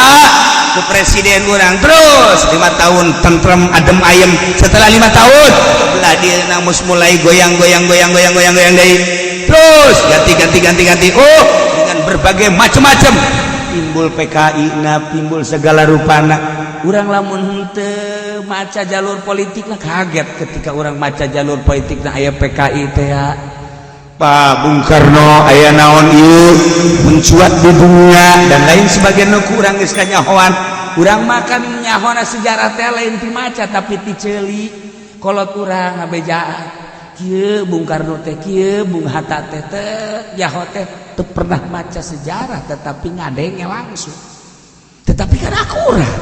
ku presiden urang, terus 5 tahun tentrem adem ayem. Setelah 5 tahun belah dieuna mus mulai goyang goyang goyang goyang goyang goyang deui, terus ganti ganti ganti ganti, oh, dengan berbagai macam-macam, timbul PKI na, timbul segala rupana. Urang lamun henteu maca jalur politik lah kaget ketika urang maca jalur politik na aya PKI teh ya. Pak Bung Karno aya naon ieu mencuat di dunia dan lain sebagainya, ku urang geus kanyahoan. Urang makan nyahona sejarah teh lain ti maca, tapi ti ceuli kolot urang ngabejaan kieu Bung Karno teh kieu, Bung Hatta teh teh nyaho teh teu pernah maca sejarah, tetapi ngadenge langsung, tetapi kan akurat.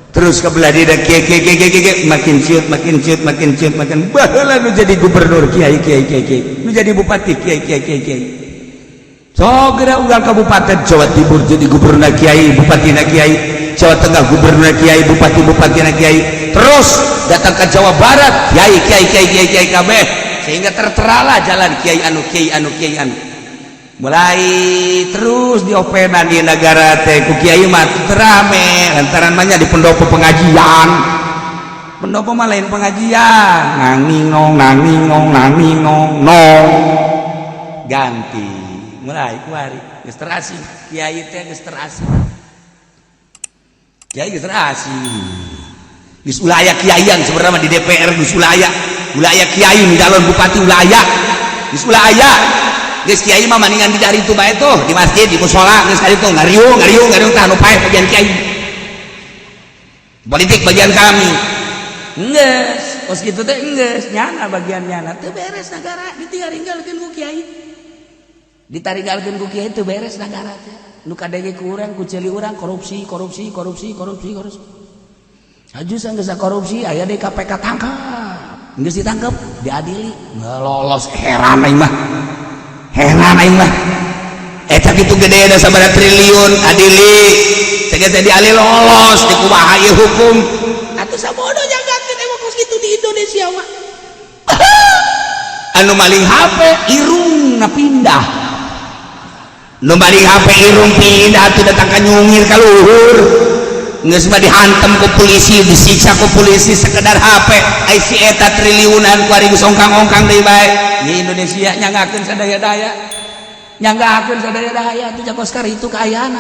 Terus ke belah dia kiai kiai kiai kiai kiai, makin ciut makin ciut makin ciut makin. Baheula nu jadi gubernur kiai kiai kiai kiai, nu jadi bupati kiai kiai kiai kiai. So geura unggal kabupaten Jawa Timur jadi gubernur kiai, bupati na kiai, Jawa Tengah gubernur kiai, bupati bupati na kiai, terus datang ke Jawa Barat kiai kiai kiai kiai kiai kabeh, sehingga terteralah jalan kiai anu kiai anu kiai anu mulai terus diopenan di negara teh ku kiai mah terame lantaran banyak di pendopo pengajian. Pendopo mah lain pengajian, nanging nong nanging nong nanging nong nong. Ganti mulai kuari geus terasing kiai teh, geus terasing kiai, geus terasing. Geus ulah aya kiaian sebenarnya di DPR, geus ulah aya, ulah aya kiai nu calon bupati, ulah aya, geus ulah aya. Geus, kiai mah maningan di dari itu bae tuh, di masjid, di musola, geus kali tuh ngariung ngariung ngariung. Tah, nu paeh bagian kiai, politik bagian kami. Geus kos kitu teh, geus nyana bagian nyana teu beres negara ditinggal-tinggalkeun ku kiai, ditaringgalkeun ku kiai, teu beres negara teh. Nu kadenge ku urang, ku ceuli urang, korupsi, korupsi, korupsi, korupsi, korupsi. Aju geus korupsi aya di KPK, tangkap. Geus ditangkap, diadili, nggak lolos. Heran aing mah, heran aing mah. Eta kitu gede da sabaraha triliun, adili teh diadili lolos, dikumaha ieu hukum atuh? Sabodo jagakeun emang kos kitu di Indonesia mah. Anu maling HP irungna pindah, nu maling HP irung pindah atuh, datang ka nyungir ka luhur. Geus mah dihantem ku polisi, disiksa ku polisi sekedar HP. Ai si eta triliunan, ku ari geus ongkang-ongkang deui bae. Di Indonesia nyanggakeun sadaya-daya, nyanggakeun sadaya-daya atuh. Kos itu kaayaan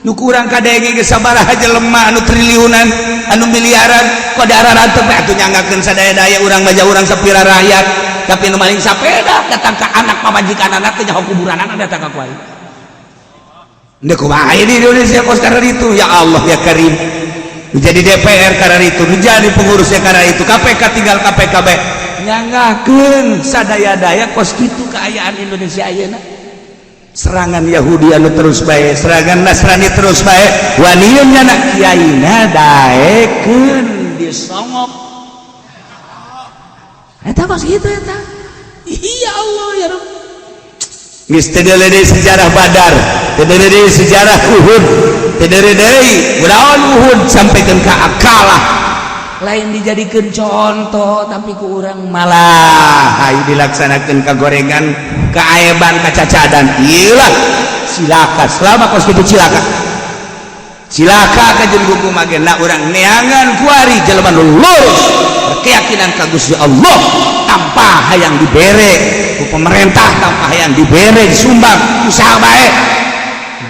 nu kurang kadenge geus sabaraha jelema anu triliunan, anu miliaran, kok darah rantep atuh. Nyanggakeun sadaya-daya urang baja, urang sapira rakyat. Tapi nu maling sapeda datang ke anak pamajikan, anak teh nyaho kuburan anak, datang ka ku aing. Ndek kumaha di Indonesia kos karena itu? Ya Allah ya Karim. Jadi DPR karena itu, jadi pengurusnya karena itu, KPK tinggal KPK bae, nyanggakeun sadaya-daya. Kos kitu keayaan Indonesia ayeuna. Serangan Yahudi anu terus bae, serangan Nasrani terus bae, waniun nyana kiaina daekeun disongok. Eta kos kitu eta. Iya Allah ya Rabb. Geus teu deui sejarah Badar, teu deui sejarah Uhud, teu deui kunaon Uhud sampaikan ka kalah. Lain dijadikan contoh, tapi ku urang malah hayu dilaksanakan kagorengan, keaeban, kacacadan. Iyalah, cilaka selama kos kitu, cilaka, cilaka kajen hukum agenda. Urang neangan kuari jelema nu lurus berkeyakinan ka Gusti Allah, tanpa hayang dibere ku pemerintah, tanpa hayang dibere, disumbang, usaha bae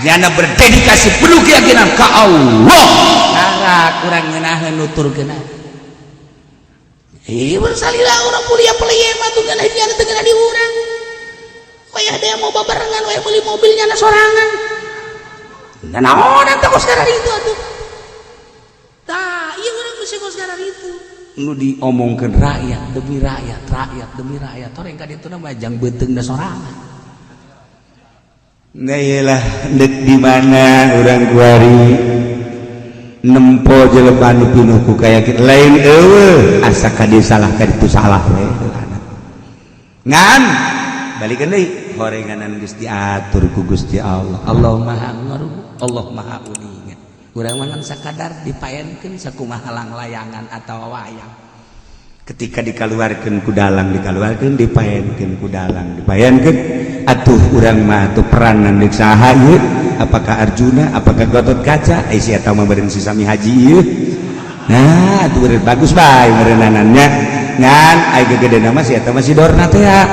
jana, berdedikasi penuh keyakinan ka Allah. Karena kurang ngeunaheun nuturkeun. Ih, bersalila urang kuliah pelie mah tuh ngeunah nyana teu ngeunah di urang. Wayah dia mau babarengan, wayah beli mobilnya na sorangan. Nah, naon eta kos itu atuh? Tah, ieu urang geus kos itu. Nu diomongkeun rakyat demi rakyat, rakyat demi rakyat. Toreng ka ditu mah jang beuteungna sorangan. Nah, iyalah, dek di mana urang kuari nempo jelema nu pinuh ku kayakinan? Lain eueuh, asa ka salah ka ditu salah we. Ngan balikeun deui, horenganan geus diatur ku Gusti Allah. Allah Maha ngaruh, Allah Maha uninga. Urang mah ngan sakadar dipaenkeun sakumaha layangan atawa wayang. Ketika dikaluarkeun ku dalang, dikaluarkeun, dipaenkeun ku dalang, dipaenkeun atuh, urang mah atuh peranan deuk saha ieu? Apakah Arjuna, apakah Gatot Kaca? Ai si eta mah beureun si Sami Haji ieu. Nah, atuh beureun bagus bae meureunanannya. Ngan ai gegedena mah si eta mah si Dorna teh ya.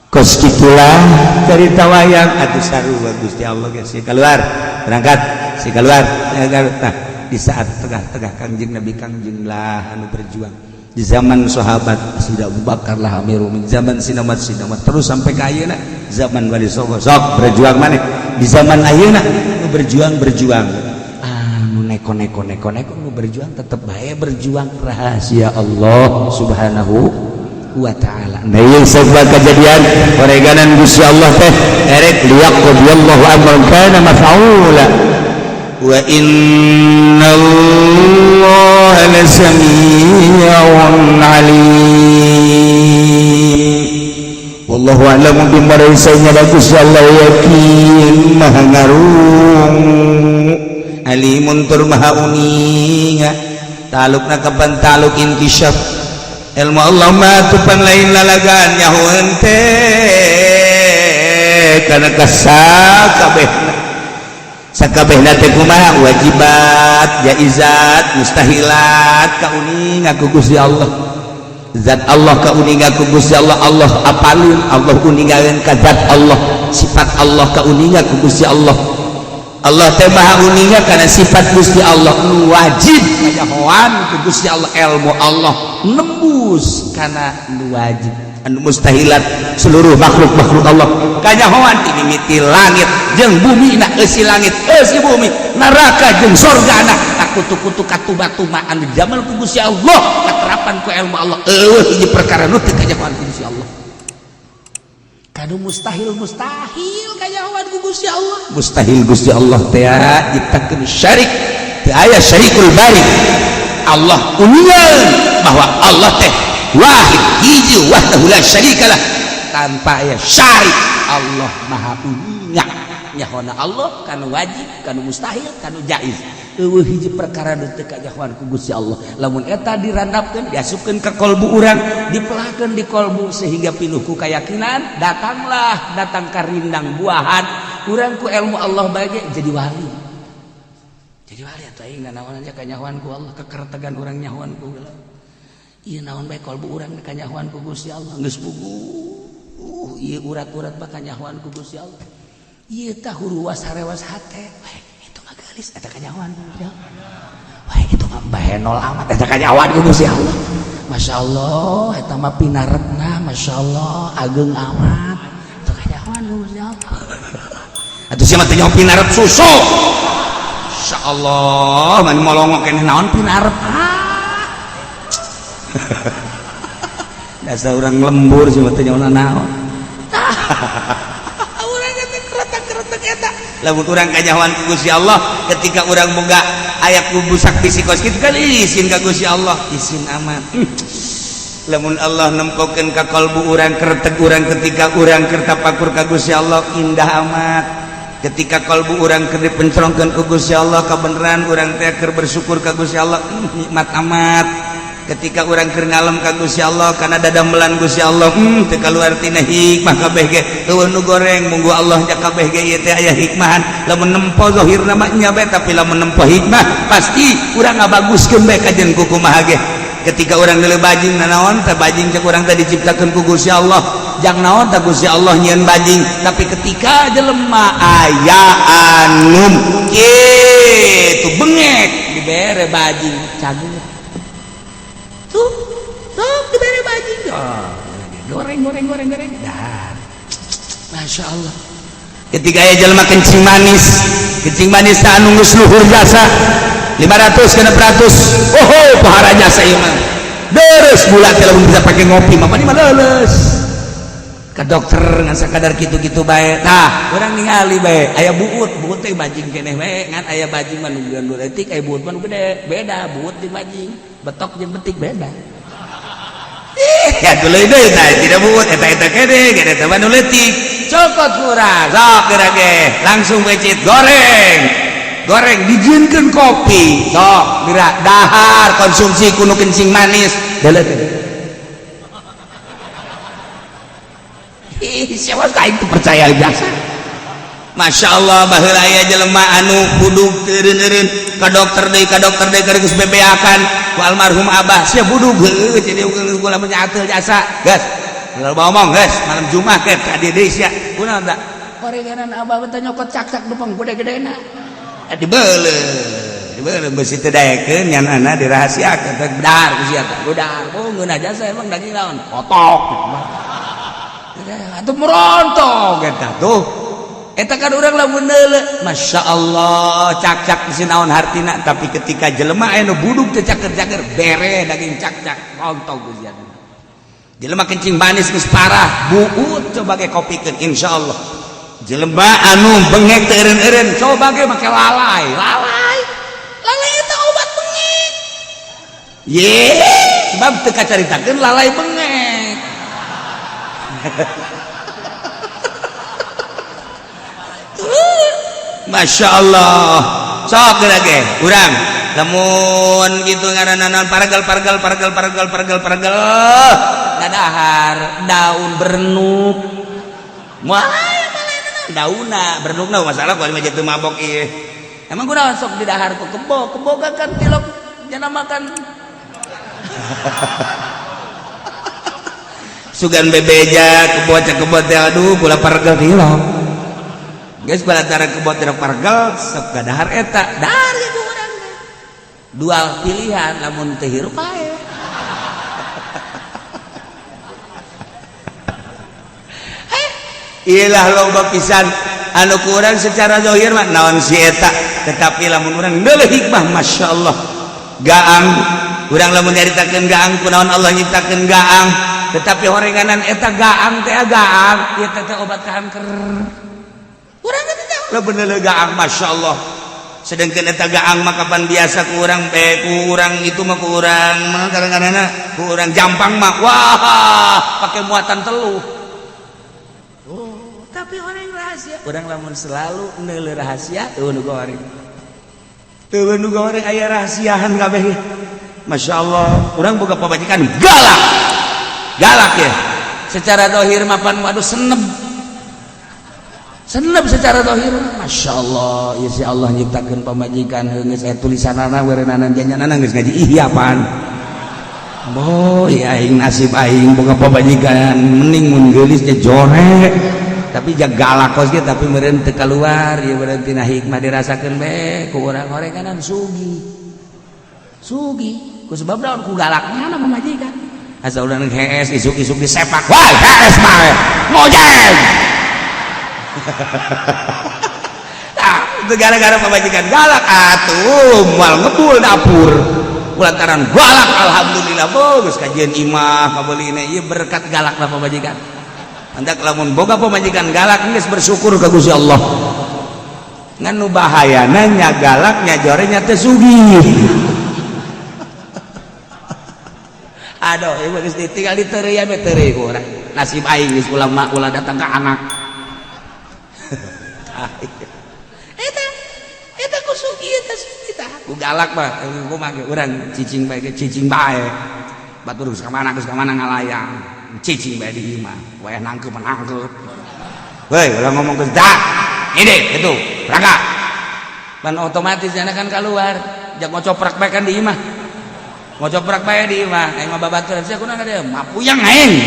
Kos kitulah cerita wayang atuh, sarua Gusti Allah ge si keluar berangkat, si keluar. Nah, di saat tengah-tengah Kangjeng Nabi, Kangjeng lah anu berjuang. Di zaman sahabat, Sida Abu Bakar lah Amirul Mukminin. Zaman Sinamat, Sinamat terus sampai ke ayeuna zaman Wali Songo, sok berjuang mana di zaman ayeuna anu berjuang, berjuang anu neko neko neko neko, nu berjuang tetep bae berjuang, rahasia Allah Subhanahu wa Ta'ala. Nah, ieu sebuah kejadian oreganan Gusti Allah teh erek liyaqdiyallahu amran kana maf'ula wa innallaha lasami'un alim. Wallahu a'lamu bima raisanya. Gusti Allah yakin maha ngarung, alimun tur maha uninga. Talukna kapan taluk inkisyaf ilmu Allah mah tupan lain lalagan nyaho henteu kana kasakabehna. Sakabehna teh kumaha? Wajibat, jaizat, mustahilat, kauninga ku Gusti Allah. Zat Allah kauninga ku Gusti Allah, Allah apalun, Allah uningakeun ka zat Allah, sifat Allah kauninga ku Gusti Allah. Allah teh maha uninga karena sifat Gusti Allah nu wajib kanyahoan ku Gusti Allah. Ilmu Allah nembus kana nu wajib, anu mustahilat seluruh makhluk-makhluk Allah kanyahoan, ti mimiti langit jeung bumi na, eusi langit, eusi bumi, neraka jeung sorga na, kutu-kutu katuba-tuba anu damel ku Gusti Allah, katerapan ku ilmu Allah. Eueuh hiji perkara nu teu kanyahoan ku Gusti Allah. Kanu mustahil, mustahil kanyahoan ku Gusti Allah. Mustahil Gusti Allah teh nyiptakeun syarik, teu aya syarikul bari. Allah uningan bahwa Allah teh wahid, hiji, wahdahu la syarikalah, tanpa aya syarik. Allah maha uninga, nyahona Allah kanu wajib, kanu mustahil, kanu jaiz. Eueuh hiji perkara nu teu kanyahoan ku Gusti Allah. Lamun eta dirandapkeun, diasupkeun ka kolbu urang, dipelakeun di kolbu sehingga pinuh ku keyakinan, datanglah, datang karindang buahan urang ku ilmu Allah bae jadi wali. Jadi wali atuh aing naon aja kanyahoan ku Allah, kekertegan urang nyahoan ku Allah. Ieu naon bae kolbu urang kanyahoan ku Gusti Allah geus puguh. Ieu urat-urat mah kanyahoan ku Gusti Allah. Ieu tah huruas harewas hate. Wah, itu mah geulis, eta kanyahoan ku Gusti Allah. Wah, itu mah bahenol amat, eta kanyahoan ku Gusti Allah. Masya Allah, eta mah pinaretna, Masya Allah, ageng amat, itu kanyahoan ku Gusti Allah. Atuh sia mah teh nyaho pinarep susu. Masya Allah, mani molongok keneh naon pinarep. Ah, dasar urang lembur sih mah teh nyaho naon. Urang teh keretak-keretak eta. Lamun urang kanyahoan ku Gusti Allah, ketika urang boga aya kubusak bisi kos kitu kan isin ka Gusti Allah, isin amat. Lamun Allah nempokeun ka kalbu urang keretek urang ketika urang keur tapakur ka Gusti Allah, indah amat. Ketika kalbu urang keur dipencrongkeun ku Gusti Allah kabeneran, urang teh keur bersyukur ka Gusti Allah, nikmat amat. Ketika urang keur ngalem ka Gusti Allah karena dadamelan Gusti Allah, teu kaluar tina hikmah kabeh ge. Eueuh nu goreng, munggu Allah nya kabeh ge ieu teh aya hikmahan. Lamun nempo zahirna mah nya bae, tapi lamun nempo hikmah pasti urang ngabaguskeun bae kajen kukumaha ge. Ketika urang deuleu bajing, nanaon teh bajing? Cek urang teh diciptakeun ku Gusti Allah, jang naon teh Gusti Allah nyieun bajing? Tapi ketika jelema aya anu kitu bengek, dibere bajing cager tuh, sok dibere bajing, oh, goreng goreng goreng goreng dah. Masya Allah. Ketika aya jelema kencing manis, kencing manis teh anu geus luhur jasa 500 kena 100, oh, pohara jasa ieu mah deres gula teh. Lamun bisa pakai ngopi mah mah leuleus ke dokter ngan sakadar kitu-kitu bae. Tah, urang ningali bae aya buut. Buut teh bajing keneh bae, ngan aya bajing mah nu leutik, aya buut mah nu gede. Beda buut jeung bajing, betok jeung betik beda. Ih ya dulu deui tah, tidak buut eta, eta kene gede, eta mah nu leutik. Cokot kurang sok geura ge langsung becit, goreng goreng, dijieunkeun kopi, sok geura dahar, konsumsi kuno kencing manis. Deuleu teh. Ih, siapa aing teu percaya jasa. Masya Allah, baheula aya jelema anu budug teu eureun-eureun, ka dokter deui, ka dokter deui, keur geus bebeakan ku almarhum abah, sia budug heueuh, jadi kula menyateul jasa geus. Lalu ngomong geus malam Jumat ke ka dieu deui sia. Kunaon da? Koreganan abah teh nyokot cak-cak dupang gede-gedena. Dibeuleuh, dibeuleuh beusi teu daekeun nyanana dirahasiakeun teh bedar ku sia teh. Budar, oh ngeunah jasa emang daging naon? Kotok. Atuh merontok eta tuh. Eta kan urang lamun neuleuh, Masya Allah, cak-cak si naon hartina, tapi ketika jelema aya nu budug teu caker-caker, bere daging cak-cak, rontok ku sia. Jelema kencing manis geus parah, buut coba ge kopikeun, insyaallah. Jelema anu bengek teu eureun-eureun, coba ge make lalai. Lalai. Lalai eta obat bengek. Ye, sebab teu kacaritakeun lalai bengek. Masya Allah, sok geura ge urang lamun gitu ngaranna naon, paragel paragel paragel paragel paragel paragel, ngadahar daun bernuk. Moal daunna bernukna masalah ku mah teu mabok ieu. Emang kunaon sok didahar ku kebo? Kebo kan tilok jana makan. Sugan bebeja kebot kebot teh aduh kula pargel teh geus balatara kebot teh pargel sok gadahar eta dahar ku urang dua pilihan lamun teu hirup pae. Ilah loba pisan anu ku urang secara zahir mah naon si eta, tetapi lamun urang neuleuh hikmah masyaallah gaang urang lamun nyaritakeun gaang kunaon Allah nyiptakeun gaang, tetapi horenganan eta gaang teh gaang ieu teh obat kanker. Urang teh lamun neuleuh gaang masyaallah, sedangkan eta gaang mah kapan biasa ku urang ku urang itu mah ku urang mah kadang-kadang ku urang jampang mah wah pakai muatan teluh. Oh, tapi orang rahasia urang lamun selalu neuleuh rahasia teu nu goreng teu nu goreng aya rahasiahan kabeh. Masyaallah urang boga pamajikan galak galak ya secara zahir mapan waduh seneb seneb secara zahir masyaallah ya si Allah nyiptakeun pamajikan geus aya tulisanana werenana janjanana geus ngaji ihya apaan boy aing nasib aing boga pamajikan mending mun geulis nya jorek tapi jag galak kos ge tapi meureun teu kaluar ieu meureun tina hikmah dirasakeun bae ku urang horenganan sugi sugi ku sebab naon ku galaknya pamajikan asal urang hees isuk-isuk disepak wah hees bae ngojek. Nah, itu gara-gara pamajikan galak atuh moal ngebul dapur lantaran galak alhamdulillah bagus kajian imah kabeulina ieu berkat galakna pamajikan. Hendak lamun boga pamajikan galak geus bersyukur ka Gusti Allah. Ngan nu bahayana nya galak nya jorenya teh sugih. Aduh ieu geus ditinggal diteureuyan we teureuy ku urang. Nasib aing geus ulah mah ulah datang ka anak. Eta eta ku sugih eta sugih tah. Ku galak mah kumaha ge urang cicing bae ge cicing bae. Batur geus ka mana ngalayang. Cicing bae di imah wayah nangkeup nangkeup. Woi ulah ngomong geus dah. Ini itu berangkat. Pan otomatis jana kan keluar. Jak ngocoprak bae kan di imah. Ngocoprak bae di imah. Aing mah babaturan sia kunaon dia mapuyang aing.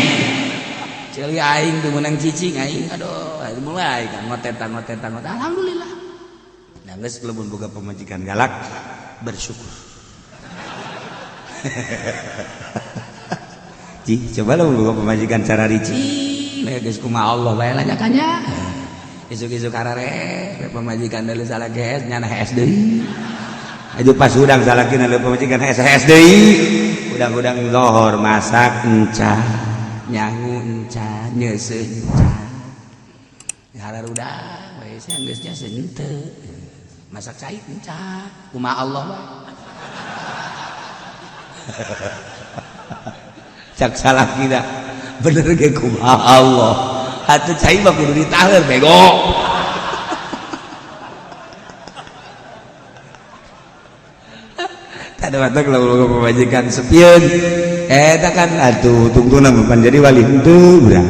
Ceuli aing teu meunang cicing aing. Aduh, mulai kan ngotetang ngotetang. Alhamdulillah. Nah geus lamun boga pamajikan galak bersyukur. Ci, coba lamun boga pamajikan cara rici, geus kumaha Allah bae lah nya. Isuk-isuk harare pamajikan deuleu salah geus nyana hees deui. Aju pas hudang salakina leuh pamajikan hees-hees deui. Hudang-hudang lohor masak enca, nyangu enca, nyeuseuh enca. Hararudang we sia geus nya henteu. Masak cai enca, kumaha Allah bae. Cak salakina bener ge kumaha Allah. Atuh cai mah kudu ditahan bego. Ada watak lamun pamajikan sepieun eta kan atuh tungtungna mah jadi wali henteu urang.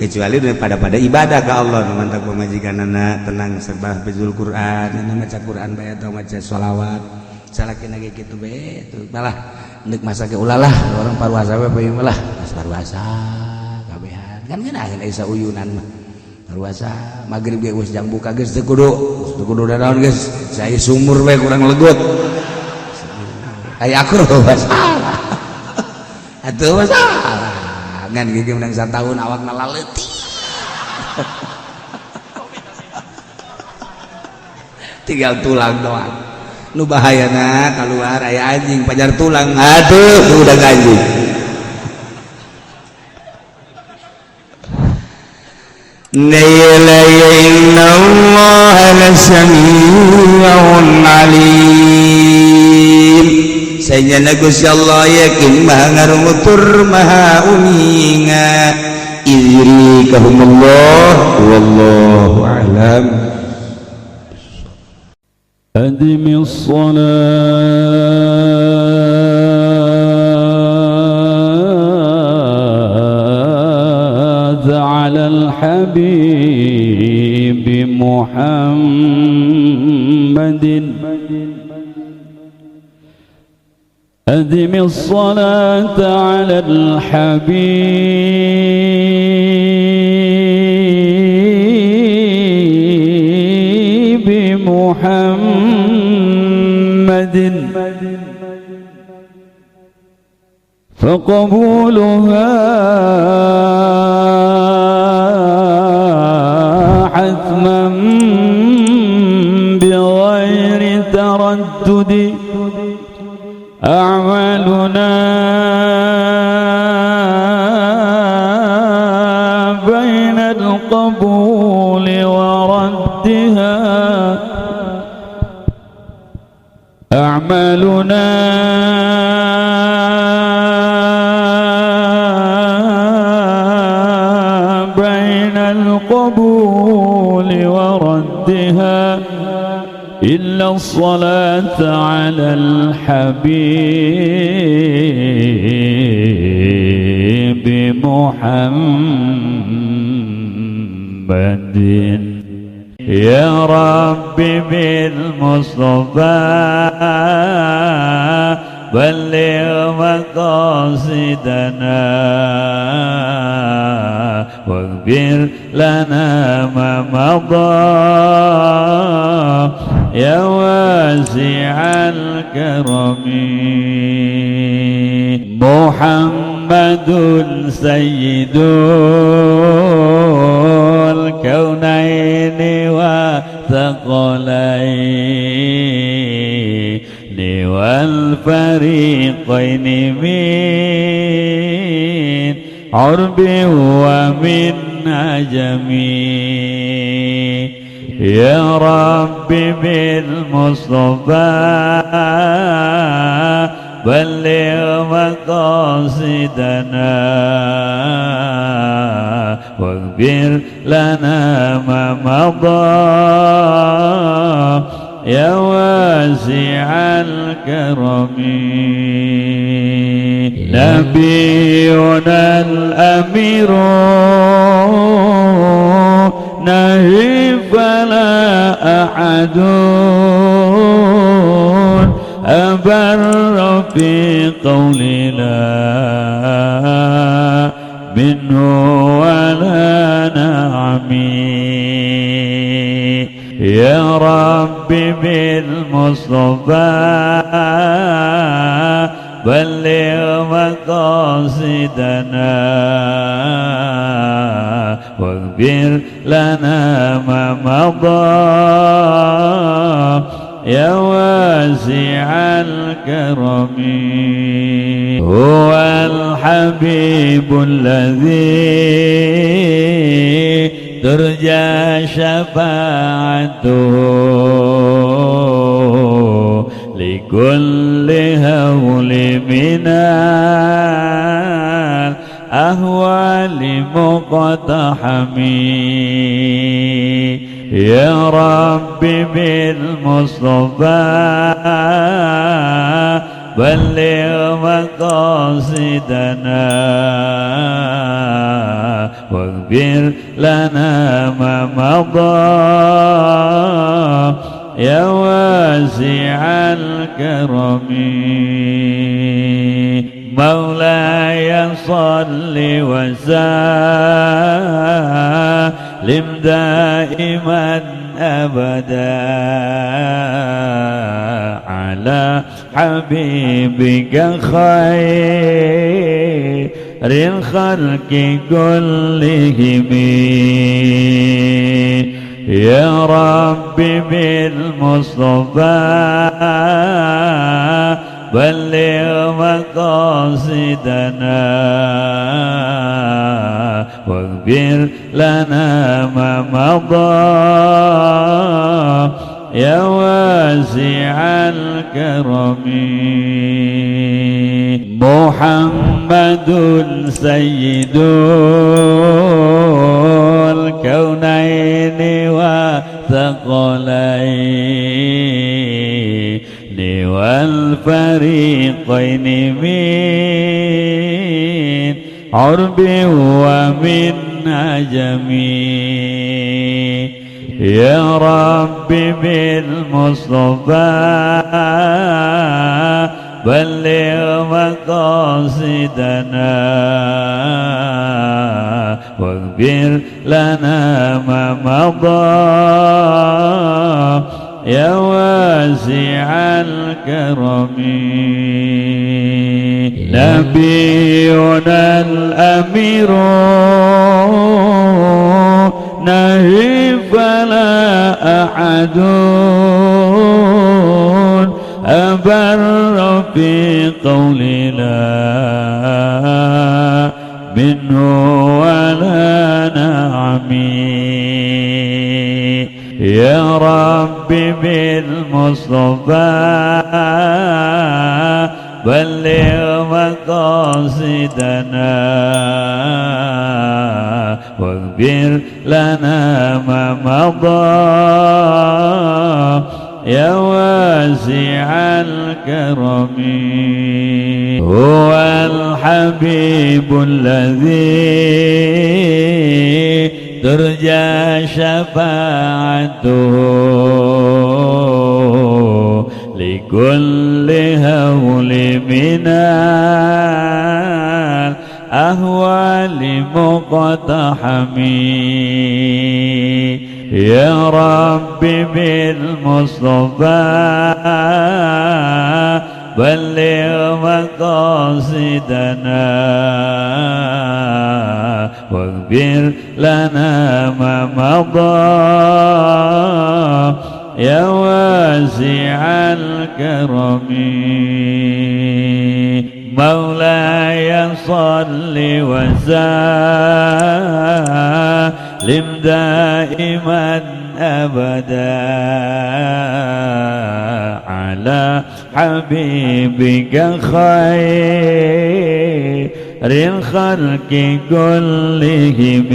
Kecuali daripada pada ibadah ka Allah nu mantap pamajikanana tenang serba hafizul Quran, anu maca Quran bae atau maca sholawat. Salakina ge kitu bae tuh malah neuk masa ge ulah lah orang paruasa we bae lah geus paruasa kabehan kan ngeunah isa uyunan mah paruasa magrib ge geus jam buka geus teu kudu danaon geus cai sumur we kurang legut aya akur masalah atuh masalah ngan gigi menang satahun awakna laleutik tinggal tulang doang nu bahayana keluar aya anjing pajar tulang aduh udah anjing. La innallaha lasami'un alim. Sayana Gusti Allah yakin maha ngarungutur maha uninga. Izrikahumullah wallahu a'lam. أدم الصلاة على الحبيب محمد. أدم الصلاة على الحبيب محمد فقبولها حتما بغير تردد. أعمالنا بين القبول وردها، أعمالنا بين القبول وردها إلا الصلاة على الحبيب محمد. يا رب بالمصطفى بلغ مقاصدنا واغفر لنا ما مضى يا واسع الكرم. محمد سيد الكونين والثقلين والفريقين من عرب ومن عجم. يا رب بالمصطفى بلغ مقاصدنا واغفر لنا ما مضى يا واسع الكرم. نبينا الأمير نهي فلا أحد أبر في قولنا منه ولا نعمي. يا رب بالمصطفى بلغ مقاصدنا واغفر لنا ما مضى يا واسع الكرم. هو الحبيب الذي ترجى شفاعته لكل هول من الأهوال مقتحم. يا رب بالمصطفى بلغ مقاصدنا واغفر لنا ما مضى يا واسع الكرم. مولاي صل وسلم دائما أبدا على حبيبك خير الخلق كلهم. يا رب بالمصطفى بلغ مقاصدنا واغفر لنا ما مضى يا واسع الكرم. محمد سيد الكونين والثقلين والفريقين من عرب ومن عجم. يا رب بالمصطفى بلغ مقاصدنا واغفر لنا ما مضى يا واسع الكرم. نبينا الأمير نهي فلا أحد أبر في قولنا منه ولا نعمي. يا رب بالمصطفى بلغ مقاصدنا واغفر لنا ما مضى يا واسع الكرم. هو الحبيب الذي ترجى شفاعته لكل هول من الأهوال مقتحم. يا رب بالمصطفى بلغ مقاصدنا واغفر لنا ما مضى يا واسع الكرم. مولاي صل وسلم دائما أبدا على حبيبك خير الخلق كلهم.